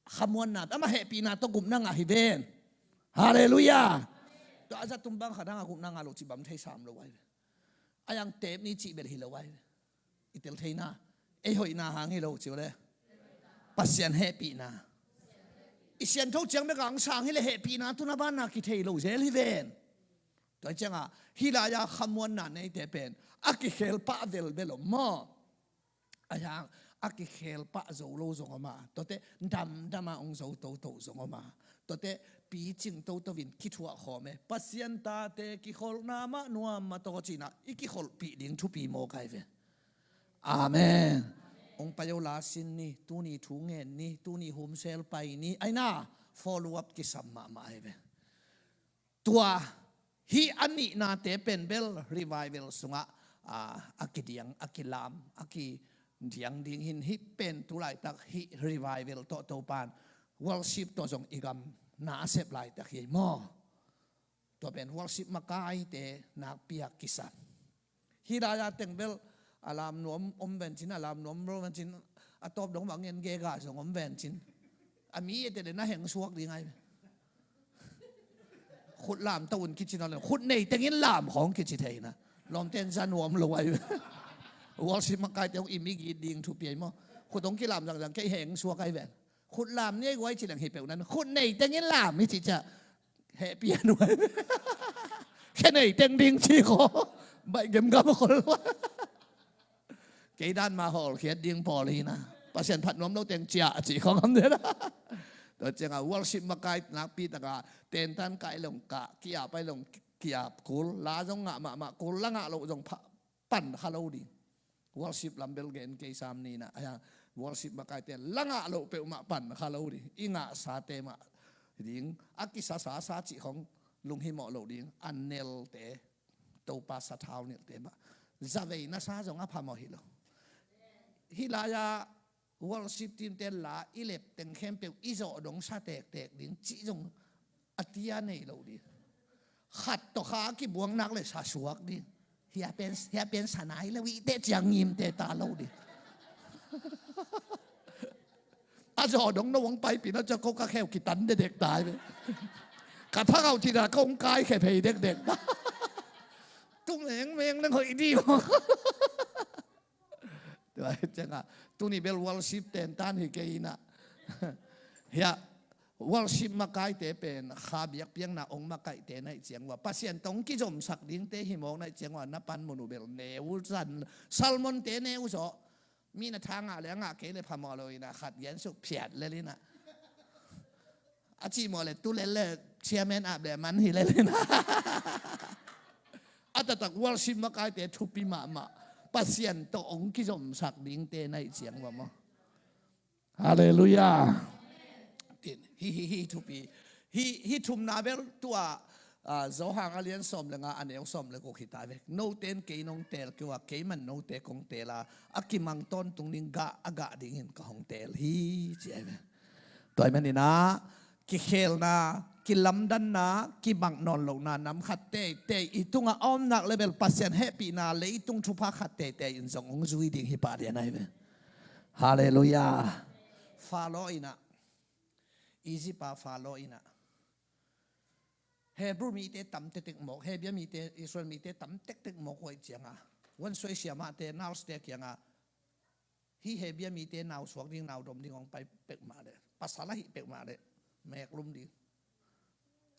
Khamuanna ama hehpihna tawh gupna ngah hi ven. Halleluiah. Tua a zatum bang khat hanga gupna ngah lo ci bam thei sam lo ai ve. A yang tep ni cih bel hi lo ai ve. I tel theina ei hoihna hang hi lo ci uh le Pasian hehpihna i siantho ciang bek ang sang hi le hehpihna tuna banna kithei lo zel hi ven. Tua cianga hi lai-a khamuanna neite pen a kikhel pah velbel om maw? A hiang a kikhel pah zo lo zong om a, tuate damdama hong zo toto zong om a, tuate picing toto in kithuah khawm e. Pasian tate kikholhna mah nuam mah tawh cina i kikholhpih ding thupi maw kai ve. Amen. Hong pai o la sin ni, tuni thu ngen ni, tuni humsel pai ni aina follow up kisam mahmah ai ve. Tua hi a nihnate pen bel revival sungah a kidiang a kilam a kidiang ding hin hi pen tu laitak hi revival tawh Topan worship tawh zong i gam na a sep laitak hi maw? Tua pen worship makaite nakpi a kisam. Hi lai-a teng bel a lam nuam om vencin, a lam nuam lo vencin, a tawp dong bang ngen gega zong om vencin. A mi ete le na heng suak ding ai ve. Khut lam to un kici nawn le khut nei tengin lam khawng kici theina. Lawmten za nuam lo ai ve. Worship makaite hong i mi git ding thupi ai maw? Khut hong kilam zangzang kei heng suak ai ven. Khut lam ni ai guai ci leng hi peuh nan khut nei tengin lam hi ci cia. Hehpih a nuai. Khe nei teng ding ci kho. Baih gemgam a khol. Kei dan ma hawlkhiat ding pawl hi na. Pasian phat nuam lo teng cia a ci khong am dena. Tua cianga worship makai nakpi taka tentan kai long kah kiap ai long kiap kul la zong ngah mahmah kul la ngah loh zong pha pan kha lo ding. Worship lam bel gen kei sam ni na aya worship makaite la ngah loh peuhmah pan kha lo ding. I ngahsate mah ding a kisasa sa cih khong lunghimawh loh ding. A nelte Topa sathau nilhte mah zavei na sa zong a phamawh hi lo. Hi lai-a worship team te la i lep teng khempeuh i zawh dong sa tektek ding cih zong a tia nei lo ding. Khat tawh kha a kibuang nak le sa suak ding. Hia pen, hia pen sa nai lo i teh ciang ngim te ta lo ding. A zawh dong no wang paipin a cia ko ka kheu kitan dedek tai ve. Ka thangau tina kong kai khe phei dekdek ta. Tu mengmeng leng hoih dih maw? Tua hi cianga tuni bel worship tentan hi kei ina. Hia worship makaite pen kha biakpiakna ong makaite naih ciang ua Pasian tong kizomsak dingte hi mawk naih ciang ua na pan mun uh bel neu zan Salmon te neu zawh. Mi na tha ngah le a ngah kei le phamawh lo ina khat gen suk phiat lel ina. A cihmawh le tu lel le chairman ap le man hi lel ina. A taktak worship makaite thupi mahmah, Pasian tawh hong kizomsak dingte na hih ciang va maw. Halleluiah. Hi, hi, hi thupi. Hi, hi thumna bel tua, ah, Johan a lian sawm le nga a neu sawm le guk hi ta ve. Note in kei nong teel kei uh a, kei man note kong teel a, a kimang tawntung ding gah a gah dingin ka hong teel hi, ci ahi ve. Tua ahih manin ah, kikhelna, kilamdanna, kimang nawn lohna nam khat teitei i tungah a om nak leh bel Pasian hehpihna leitung thupha khat teitei in zong hong zui ding hi pah lian ahi ve. Halleluiah. Faro in ah, Egypt a Faro in ah, Hebrew mite tam tektek mawk, Hebia mite, Israel mite tam tektek mawk uh ahih ciangin, vuansuai siamahte, nurse-te kiangah, hih Hebia mite nau suak ding, nau dom ding hong pai peuhmah leh, pasal ahih peuhmah leh, meeklum ding.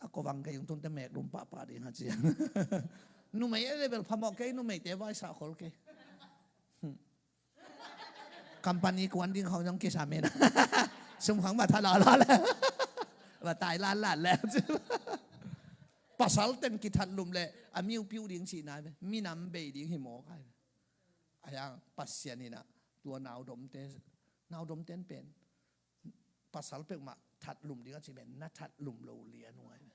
A ko vang kei ung, tunte meeklum pahpah ding a ci. Numei a level phamawh kei, numeite vaisah khol kei. Company kuan ding khawng zong kisam in. Sum khawng va that lala le. Va tai lanlan le. Pasal teng kithat lum leh a miupiu ding cihna ve. Minam bei ding hi mawk ahi ve. Ahi hang Pasian in ah tua naudomte, naudomte in pen pasal peuhmah that lum ding a ci pen na that lum lo lian uh ahi ve.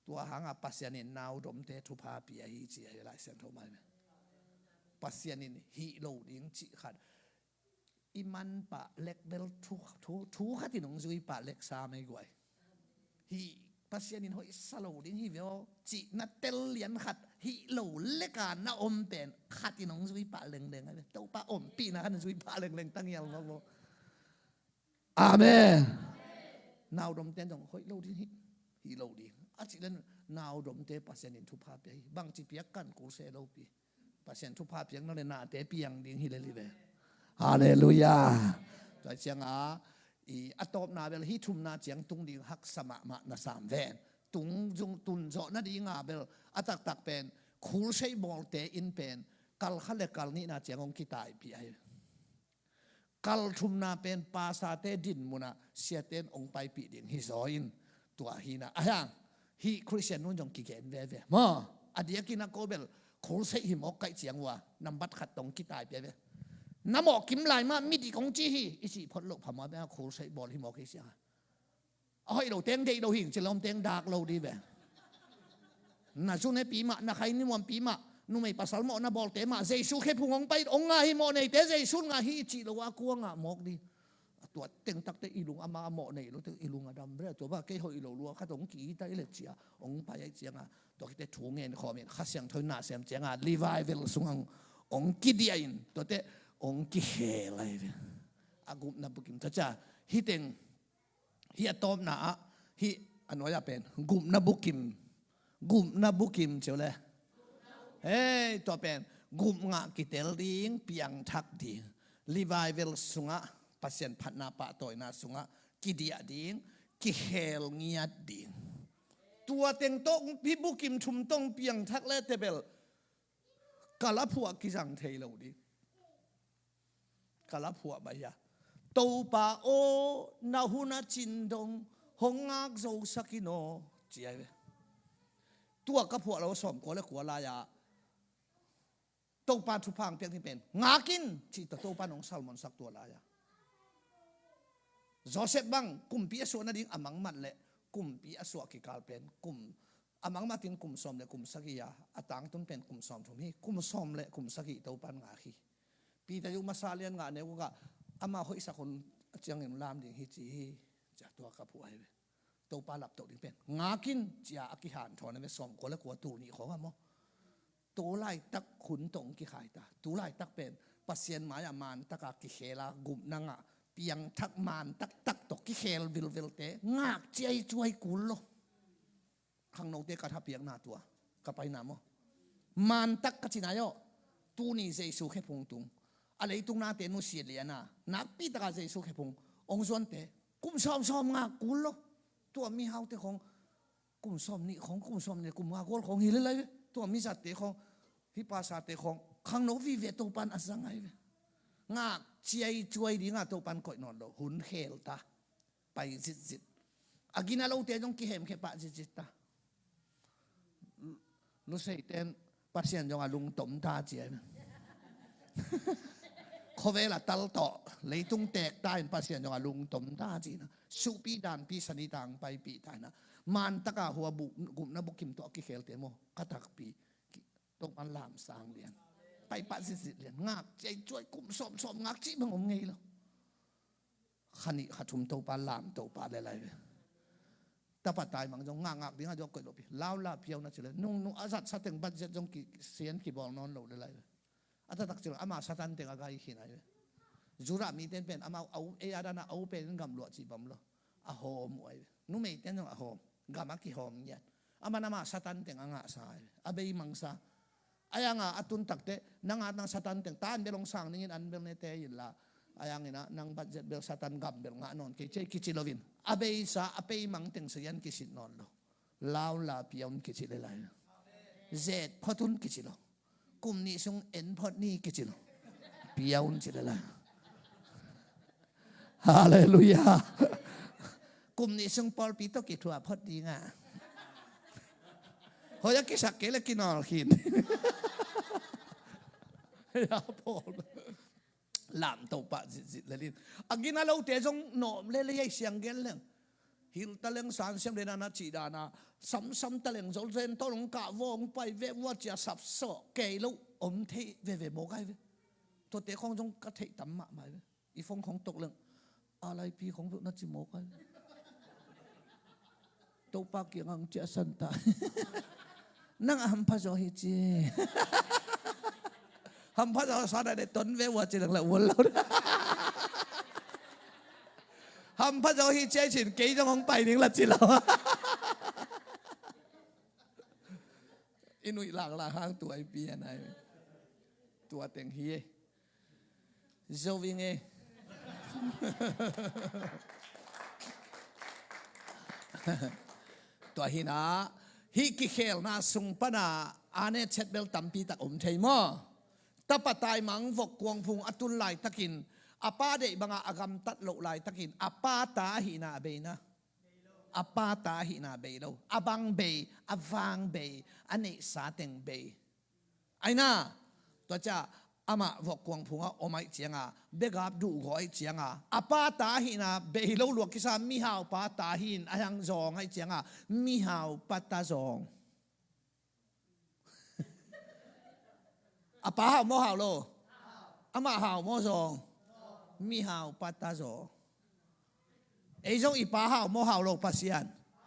Tua hangah Pasian in naudomte thupha pia hi ci ahi Lai Siangtho mah ahi ve. Pasian in hih lo ding cih khat i man pah lek bel thu, thu, thu khat in hong zui pah lek sam ei guai. Hih Pasian in hoihsa lo ding hi ve aw cih na tel lian khat hih lo lek a na om pen khat in hong zui pah lengleng ahi ve. Topa ompihna khat in zui pah lengleng, tangial mawk lo. Amen. Naudomte in zong hoih lo ding hi, hih lo ding a cih leh naudomte Pasian in thupha pia hi. Bangci piak kan kul se lopi. Pasian thupha piakna leh nate piang ding hi lel hi ve. Halleluiah. Tua ciangin a, i, a tawpna bel hih thumna ciang tung ding haksa mahmah na sam ven. Tung zung tun zawh nading a bel a taktak pen, crusade bawlte in pen kal khat le kal nihna ciang hong kitaipih ahi. Kal thumna pen pastorte dinmun ah siate in hong paipih ding hi zaw in, tua hi na. Ahi hang hih Khristian nu in zong kigen veve maw. A diakin a ko bel crusade hi mawk ka hih ciang uh a, nambat khat tawh hong kitaipih ve. Na mawh kim lai mah midik hong ci hi, i cih phot loh phamawh bel crusade bawl hi mawk hi ciang a. A hoih lo teng deih lo hi ing, ci lawm teng dak lo dih ve. Na zu nepi mah, na khai ni muanpi mah, numei pasal mawhna bawlte mah Jesu khephung hong pai, hong ngah hi, mawh neite Jesu in ngah hi cih lo a kua ngah mawk dih. Tua teng takte i lung, ama a mawh nei lote i lung a dam ve. Tua bang kei hoih lo lua khat hong ki-it ta i leh ci a hong pai ahih ciangin, tua khit teh thu ngen khawm in Kha Siangtho in na sem ciangin revival sungah hong kidiah in, tuate hong kikhel ahi ve. A gupna bukim ta ca. Hih teng hih a tawpna ah, hih a nuai-ah pen gupna bukim, gupna bukim ci uh le. Hei, tua pen gup ngah kitel ding, piangthak ding. Revival sungah, Pasian phatna pahtawina sungah kidiah ding, kikhel ngiat ding. Tua teng tawh hih bukim thum tawh piangthak le tebel kal a phuah kizang thei lo ding. Kal a phuah mah hi a, Topa aw, na hun a cin dong hong ngak zosak in aw, ci ahi ve. Tua ka phuah lo sawmkua le kua lai-ah Topa thupha hong piak ni pen ngak in cih tawh Topa in hong salmonsak tua lai-ah. Joseph bang kumpi a suah nading a mangmat leh kumpi a suah kikal pen kum, a mangmat in kum sawm le kum sagih a, a tangtun pen kum sawmthum hi, kum sawm le kum sagih Topa in ngak hi. Peter zong masa lian nga neu gukah, ama hoihsak hun a ciangin lam ding hi ci hi, ci a tua ka phuah ahi ve. Topa laptoh ding pen ngak in ci a a kihanthawn ahi ve, sawmkua le kua tul nih khawng ah maw. Tu laitak hun tawh hong kikhai ta. Tu laitak pen Pasian mai-ah mantak a kikhel a, gupna ngah, piangthak mantak tak tawh kikhel vilvelte ngak ciaicuai kul lo. Khangnote ka thapiakna tua, ka paina maw, mantak ka cina aw. Tuni Jesu khephung tung, a leitung nate nusia lian a, nakpi taka Jesu khephung hong zuante kum sawmsawm ngak kul lo. Tua mihaute khawng kum sawmnih khawng, kum sawmnih, kum nga gual khawng hi lel ahi ve. Tua mizatte khawng, hih pastorte khawng, khangno vive Topa in a zang ahi ve. Ngak ciaicuai ding a Topa in koih nawn lo, hun khel ta. Pai zitzit. A gina lote zong kihemkhia pah zitzit ta. Lusei ten Pasian zong a lungtom ta ci ai. Khuavel a tal tawh leitung teek ta in Pasian zong a lungtom ta ci na. Suhpi danpi sanita ang paipih ta ina. Mantaka hua bu-, gupna bukim tawh a kikhelte maw? Ka takpi. Ki-, Topan lamsang lian. Paipah zitzit lian. Ngak ciai cuai kum sawmsawm ngak cih bang om ngei lo. Kha nih kha thum Topa lam Topa le lai ve. Tapa taimang zong ngakngak dingah zong koih lopi. Lau la piau na ci le. Nung nung a zat sa teng budget zong ki, sian kibawl nawn lo le lai ve. A taktak ci le ama Satan teng a gai khin ai ve. Zura mi ten pen amau au, ei a dana au pen in gam luah ci bam lo. A hawm uh ai ve. Numei ten zong a hawm. Gam a kihawm ngiat. Aman ama Satan teng a ngahsa ai ve. A beimangsa. Ai anga a tun takte, nang a nang Satan teng, ta an bel hong sang ningin an bel ne te in la. Ai angin a nang budget bel Satan gam bel ngah nawn kei cei kici lovin. A beisa, a peimang teng sa yan kisit nawn lo. Lau la piaun kici le lai. Zet photun kici lo. Kum nih sung en phot ni kici lo. Piaun ci le lai. Halleluiah. Kum nih sung pawlpi tawh kithua phot ding a. Hoih a kisak kei le kinawl khin. Ya pawl. Lam Topa zitzit lelin. A gina lote zong nawm lele ei siang gen leng. Hil taleng sansiam le nana cih dana. Samsam taleng zol zen tawh long kah vawng pai vek vua cia sapsawh kei lo om thei veve mawk ai ve. Tuate khong zong ka theih tam mahmah ai ve. I fong khong tok leng a laipi khong peuh na ci mawk ai. Topa kiang ang ciah san ta. Nang a hampha zaw hi ci. Hampha zaw sa dai dai ton ve ua ci leng la ual lo. Hampha zaw hi ci ai cin kei zong hong pai ning la ci lo. I nuih laklak hang tua i pian ai. Tua teng hi e. Zo ving e. Tua hina hih kikhelna sung pana a ne chet bel tampi tak om thei maw? Tapa taimang vok kuangphung a tun laitakin a pa deih banga a gamtat loh laitakin a pa ta ahihna a beina. A pa ta ahihna bei lo. A bang bei, a vang bei, a neihsa teng bei. Aina, tua cia amah vok kuangphunga om aih cianga, begap duhgaw aih cianga, a pa ta ahihna bei lo luak kisa mihau pa ta ahin a hiang zawng aih cianga, mihau pa ta zawng. A pa hau maw hau lo? Amah hau maw zawng? Mihau pa ta zawng. Ei zong i pa hau maw hau lo Pasian?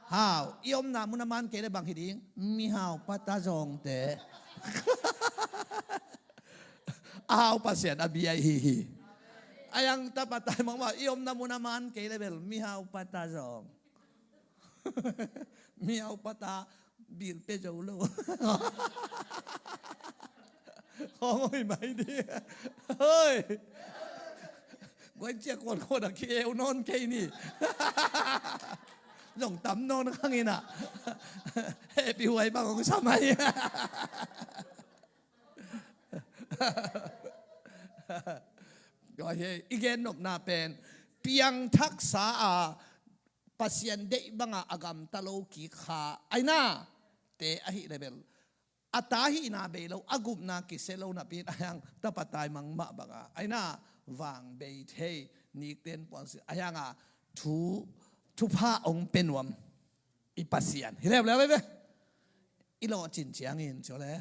Hau. I omna muna man kei le bang hi ding? Mihau pa ta zawngte. A hau Pasian a bia hi hi. A yang tapa taimang maw i omna muna man kei le bel mihau pa ta zawng. Mihau pa ta bil pe zo lo. Hong hoi mai di. Hoi. Guai cia kuan kuan a ki eu nawn kei ni. Zong tam nawn khang ina. Happy huai bang hong sa mai. Guai he i gen nopna pen piangthaksa a Pasian deih banga a gamta lo kik kha aina te ahi le bel a ta hihna bei lo, a gupna kisia lo napi in a hiang tapa taimang mah banga aina vang bei thei nikten puansi a hianga thu, thupha ong pe nuam i Pasian hi leuleu ve. I lawhcin ciangin ciole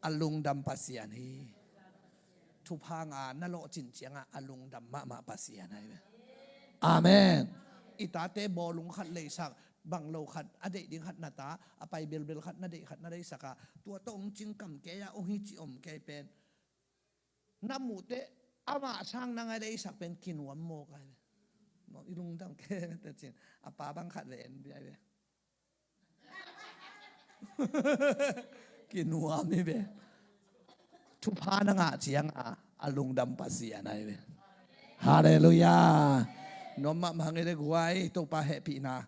a lungdam Pasian hi. Thupha nga na lawhcin cianga a lungdam mahmah Pasian ahi ve. Amen. I tate bawlung khat leisak, bang lo khat a deih ding khat na ta, a pai belbel khat na deih khat na deihsak a, tua tawh hong cingkam kei a hong hi ci om kei pen na muhteh amah sang na ngai deihsak pen kinuam mawk ahi ve. I lungdam kei ve tecin a pa bang khat ve en bia ahi ve. Kinuam hi ve. Thupha na ngah cianga a lungdam Pasian ahi ve. Halleluiah. Nuam mahmah ngei le guai Topa hehpihna,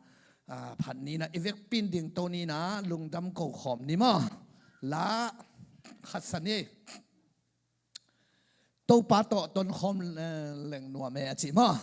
ah, phat nina i vekpin ding to nina lungdam ko khawm ni maw? La khatsa ni. Topa tawh tonkhawm, eh, leng nuam e a ci maw?